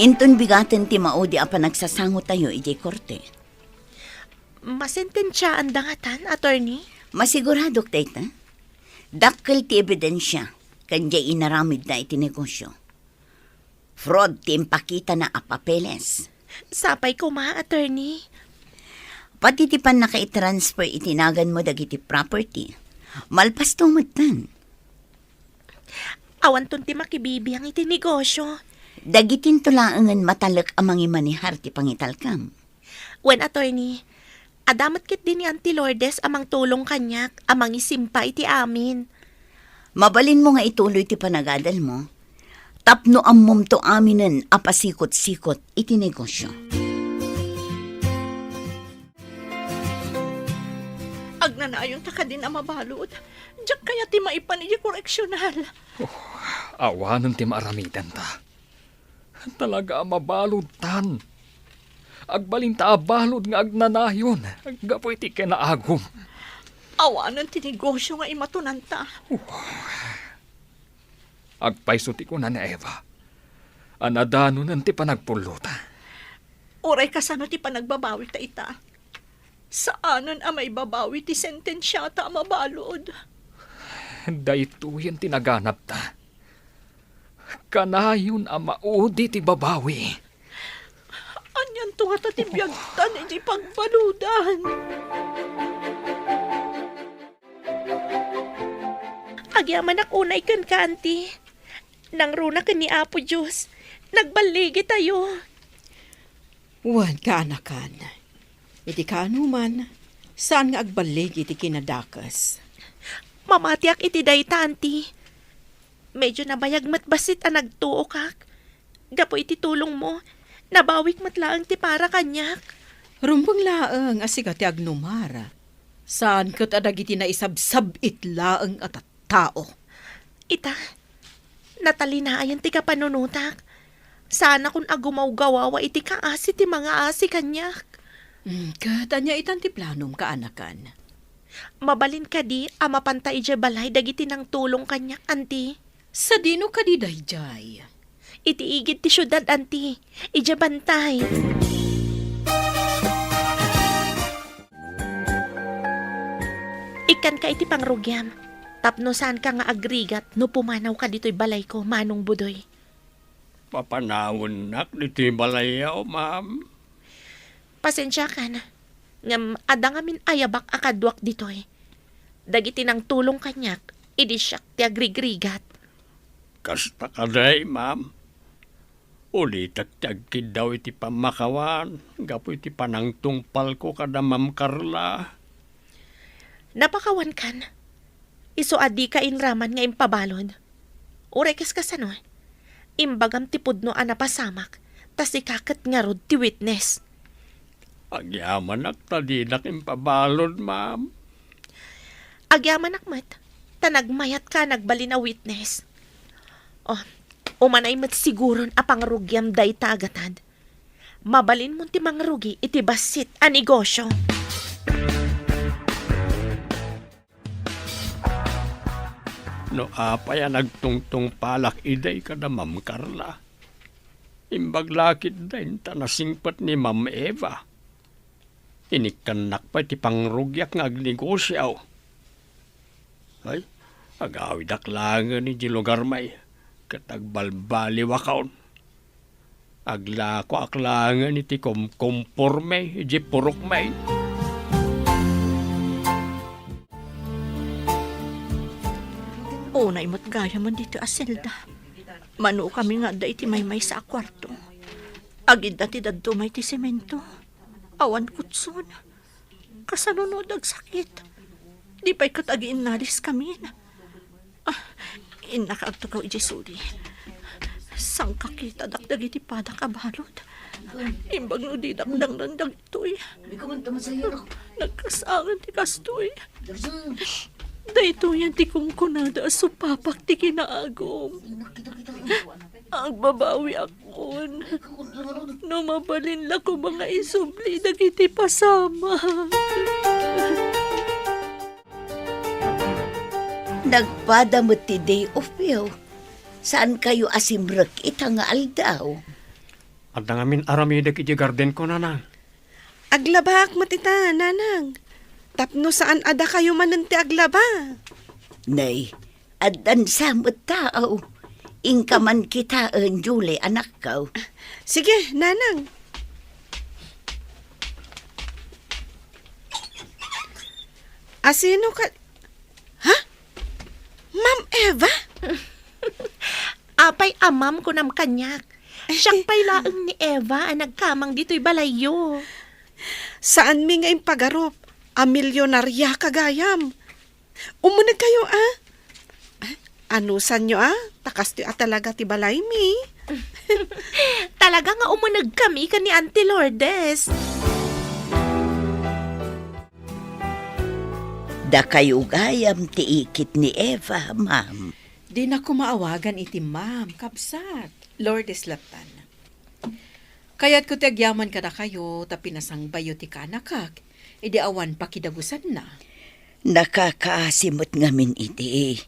Inton bigaten ti maudi a panagsasangotayo idiay korte. Masentensiaanda ngatan, attorney? Masiguradok dayta. Dakkel ti ebidensia ken diay inaramidda iti negosio. Fraud ti impakitana a papeles. Sapay koma, attorney. Pati ti pannakaitransfer iti naganmo dagiti property, malpasto metten. Awanton ti makibibiang iti negosio. Dagitinto laengen matalek a mangimanehar ti pangitalkam. Wen, attorney, adda met ketdi ni Auntie Lourdes a mangtulong kaniak a mangisimpa iti amin. Mabalinmo nga ituloy ti panagadalmo tapno ammomto aminen a pasikot-sikot iti negosio. Agnanayonta kadin a mabalud. Diak kayat ti maipan idiay koreksional. Oh, awanen ti maaramidenta. Talaga a mabaludtan. Agbalinta a balud nga agnanayon gapu iti kinaagum. Awanen ti negosio nga imatonanta. Agpayso ti kuna ni Eva a nadanonen ti panagpullota. Uray kasano ti panagbabawita ita? Saanen a maibabawi ti sentensiata a mabalud. Daytoyen ti naganabta. Kanayon a maudi ti babawi. Anianto ngata ti biagtan iti pagbaludan? Agyamanak unay kenka, Auntie. Nangruna ken ni Apo Dios, nagballigitayo. Wen, kaanakan. Iti kaanoman, saan nga agballig iti kinadakes. Mamatiak iti dayta, Auntie. Medyo nabayag met bassit a nagtuokak. Gapu iti tulongmo, nabawik met laeng ti para kaniak. Rumbeng laeng a sika ti agnumar. Saan ket a dagiti naisabsab-it laeng a tattao. Ita, natalinayan ti kapanunotak. Saanakon a gumawgawawa iti kaasi ti mangaasi kaniak. Mm, ket ania itan ti planom, kaanakan? Mabalin kadi a mapanta idiay balay dagiti nangtulong kaniak, Anti? Sadino kadi daydiay? Iti igid ti siudad, Anti. Idiay bantay. Ikkanka iti pangrugiam, tapno saanka nga agrigat no pumanawka ditoy balayko, Manong Budoy. Papanawennak ditoy balayyo, ma'am. Pasensiakan, ngem adda ngamin ayabak a kaduak ditoy. Dagiti nangtulong kaniak, idi siak ti agrigrigat. Kasta kadi, ma'am. Ulitek ti agkiddaw iti pammakawan gapu iti panangtungpalko kada Ma'am Carla. Napakawankan. Isu a dika inraman nga impabalud. Uray kas kasano, imbagam ti pudno a napasamak, ta sika ket ngarud ti witness. Agyamanak ta dinak impabalud, ma'am. Agyamanak met, ta nagmayatka a nagbalin a witness. Oh, umanay met siguron a pangrugiam dayta a gatad. Mabalinmon ti mangrugi iti bassit a negosyo. No apay a nagtungtungpalak idi kada Ma'am Carla, imbag la ketdin ta nasingpet ni Ma'am Eva. Inikkannak pay ti pangrugiak nga agnegosio. Ay, agawidak laengen idiay lugarmi, ket agbalbaliwakon. Aglakoak laengen iti kumkumpormi idiay purokmi. Unay met gayamen ditoy a selda. Manokami nga adda iti maymaysa a kuarto. Agidda ti dadduma iti semento. Awan kutson. Kasano no dagsakit? Di pay ket agiinnaliskamin. Ah, innaka agtugaw idiay suli. Sangkakitadak dagiti padak a balud. Imbag no didak dangdang dagitoy. Nagkasangan ti kastoy. Daytoyen ti kunkunada a supapak ti kinaagum. Agbabawiakon. No mabalin la koma nga isubli dagiti pasamak. Nagpada met ti day off yo. Saankayo a simrek ita nga aldaw? Adda ngamin aramidek idiay gardenko, nanang. Aglabaak met ita, nanang. Tapno saan a dakayo manen ti aglaba. Nay, addan sa met tao. Inka man kitaen, Julie, anakko. Sige, nanang. Asino ka, ha? Ma'am Eva? Apay a ma'am kunam kaniak? Siak pay laeng ni Eva a nagkamang ditoy balayyo. Saanmi nga impagarup a milyonariaka gayam. Umunegkayo, a? Anusanyo, a? Ta kastoy a talaga ti balaymi. Talaga nga umunegkami ken ni Auntie Lourdes. Dakayo gayam ti ikit ni Eva, ma'am. Dinak koma awagan iti ma'am, kabsat. Lourdes lattan. Kayatko ti agyaman kadakayo ta pinasangbayyo ti kaanakak idi awan pakidagusanna. Nakakaasi met ngamin iti.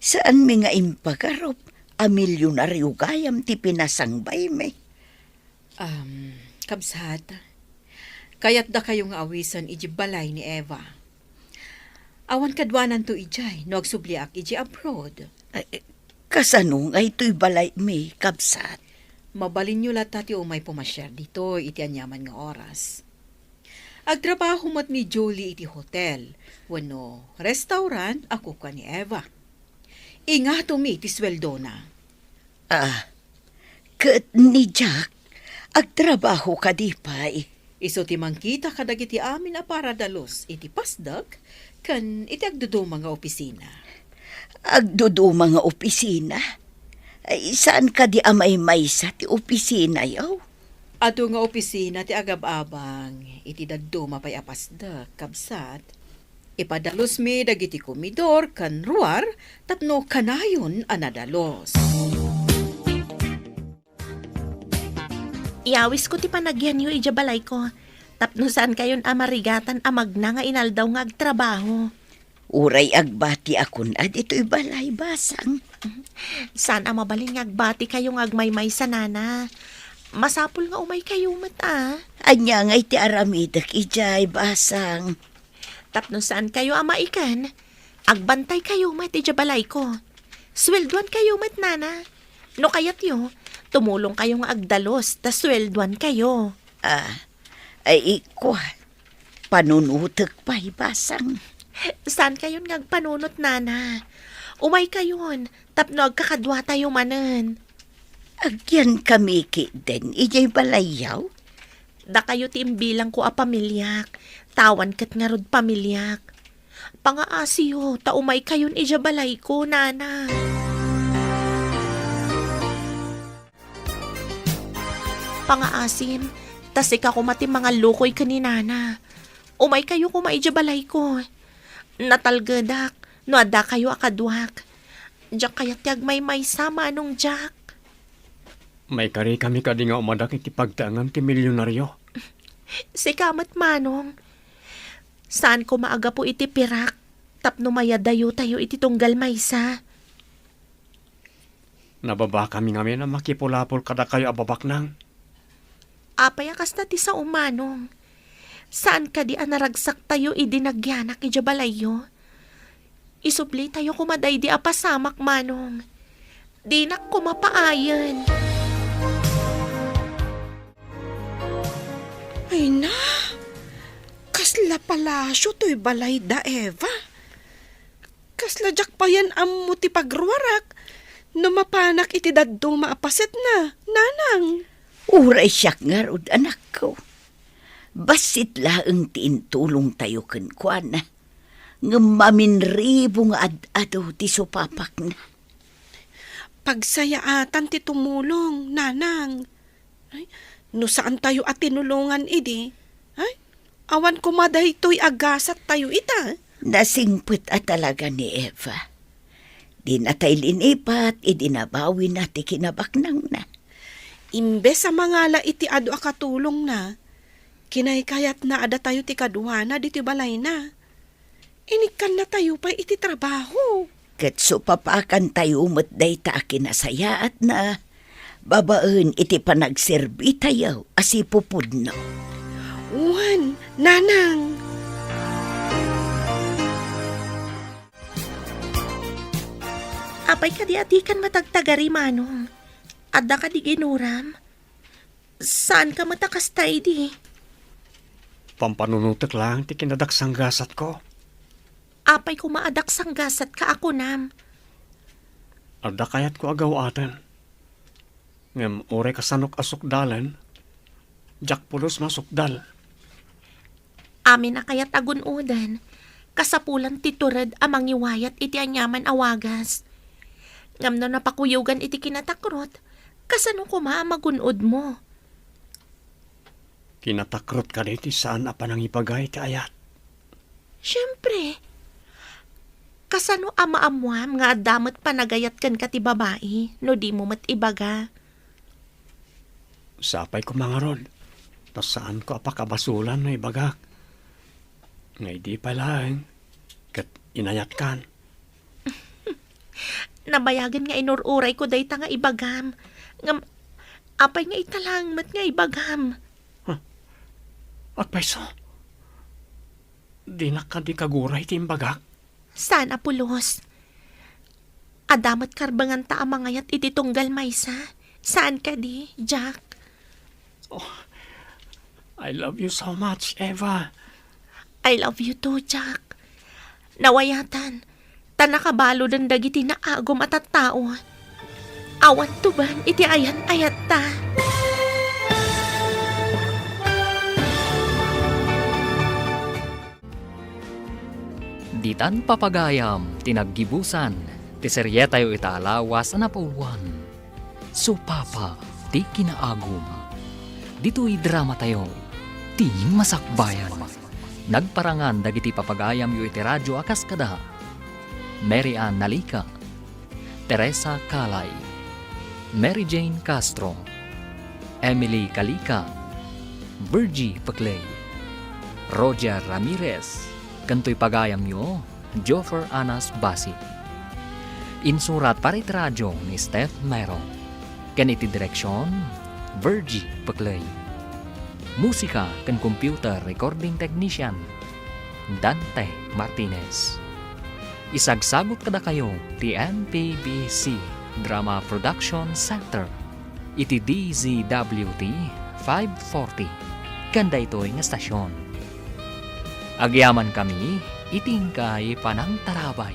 Saanmi nga impagarup a milyonario gayam ti pinasangbaymi. Um, kabsat, kayatdakayo nga awisen idiay balay ni Eva. Awan kaduananto idiay no agsubliak idiay abroad. Ay, kasano nga itoy balaymi, kabsat? Mabalinyo latta ti umay pumasiar ditoy iti aniaman nga oras. Agtrabaho met ni Julie iti hotel wenno restaurant a kukua ni Eva. Ingatomi ti sueldona. Ah, ket ni Jack, agtrabaho kadi pay? Isu ti mangkita kadagiti amin a paradalus iti pasdek ken iti agduduma nga opisina. Agduduma nga opisina? Ay, saan kadi a maymaysa ti opisinayo? Adu nga opisina ti agab-abang iti dadduma pay a pasdek, kabsat. Ipadalusmi dagiti komidor ken ruar tapno kanayon a nadalus. Iyawisko ti panagyanyo idiay balayko. Tapno saankayon a marigatan a magna nga inaldaw nga agtrabaho. Uray agbatiakon a ditoy balay, Basang. Saan a mabalin nga agbatikayo nga agmaymaysa, Nana. Masapul nga umaykayo met, a. Ania ngay ti aramidek idiay, Basang? Tapno saankayo a maiken, agbantaykayo met idiay balayko. Sueldoankayo met, Nana. No kayatyo, tumulongkayo nga agdalus ta sueldoankayo. Ah, ay, ikua, panunotek pay, Basang. Saankayon nga agpanunot, Nana. Umaykayon, tapno agkakaduatayo manen. Agyankami ketdin idiay balayyo? Dakayo ti imbilangko a pamiliak, ta awan ket ngarud pamiliak. Pangaasiyo, ta umaykayon idiay balayko, Nana. Pangaasim, ta sika koma ti mangallukoy ken ni Nana. Umaykayo koma idiay balayko. Natalgedak no addakayo a kaduak. Diak kayat ti agmaymaysa, Manong Jack. Maikarikami kadi nga umadak iti pagtaengan ti milionario? Sika met, Manong. Saan koma a gapu iti pirak tapno mayadayotayo iti tunggal maysa. Nababakami ngamin a makipulapol kadakayo a babaknang. Apay a kasta ti sao, Manong? Saan kadi a naragsaktayo idi nagyanak idiay balayyo? Isublitayo koma daydi a pasamak, Manong. Dinak koma paayen. Ay na, kasla palasio toy balay da Eva. Kasla diak payen ammo ti pagruarak no mapanak iti dadduma a pasetna, Nanang. Uray siak ngarud, anakko. Bassit laeng ti intulongtayo kenkuana, ngem maminribo nga ad-adu ti supapakna. Pagsayaatan ti tumulong, Nanang. Ay, no saantayo a tinulongan idi, ay, awan koma daytoy a gasattayo ita. Nasingpet a talaga ni Eva. Dinatay linipat idi nabawina ti kinabaknangna. Imbes a mangala iti adu a katulongna, kinaykayatna a datayo ti kaduana ditoy balayna. Inikkannatayo pay iti trabaho. Ket supapakantayo met dayta a kinasayaatna babaen iti panagserbitayo a sipupudno. Wen, Nanang. Apay kadi a dikan matagtagari, Manong? Adda kadi ginuram? Saanka met a kasta idi? Pampanunotek laeng ti kinadaksanggasatko. Apay koma a daksanggasatka a kunam? Adda kayatko a gaw-aten. Ngem uray kasanok a sukdalen, diak pulos masukdal. Amin a kayat a gun-oden, kasapulan ti tured a mangiwayat iti aniaman a wagas. Ngem no napakuyogan iti kinatakrot, kasano koma a magun-odmo? Kinatakrot kadi ti saan a panangibaga iti ayat? Siempre. Kasano a maammuam nga adda met panagayat kenka ti babai no dimo met ibaga? Sapay koma ngarud, ta saanko a pakabasolan no ibagak. Nga idi pay laeng, ket inayatkan. Nabayagen nga inur-urayko dayta nga ibagam. Ngem, apay nga ita laeng met nga ibagam? Huh? Agpayso? Dinak kadi kaguray ti imbagak? Saan a pulos. Adda met karbenganta a mangayat iti tunggal maysa. Saan kadi, Jack? Oh, I love you so much, Eva. I love you too, Jack. Nawayatan, ta nakabaludan dagiti naagum a tattao. Awan tuben iti ayan-ayatta. Ditan papagayam ti naggibusan ti serietayo ita a lawas a napauluan, Supapa ti Kinaagum. Ditoy dramatayo, Ti Masakbayan. Nagparangan dagiti papagayamyo iti radio a kas kada Mary Ann Nalica, Teresa Calay, Mary Jane Castro, Emily Calica, Virgie Peclay, Roger Ramirez, ken toy pagayamyo, Joffer Anas Basi. Insurat para iti radio ni Steph Mero, ken iti direksion, Virgie Peclay. Musika ken computer recording technician, Dante Martinez. Isagsagut kadakayo ti M P B C Drama Production Center iti D Z W T five forty ken daytoy nga stasyon. Agyamankami iti inkay panangtarabay.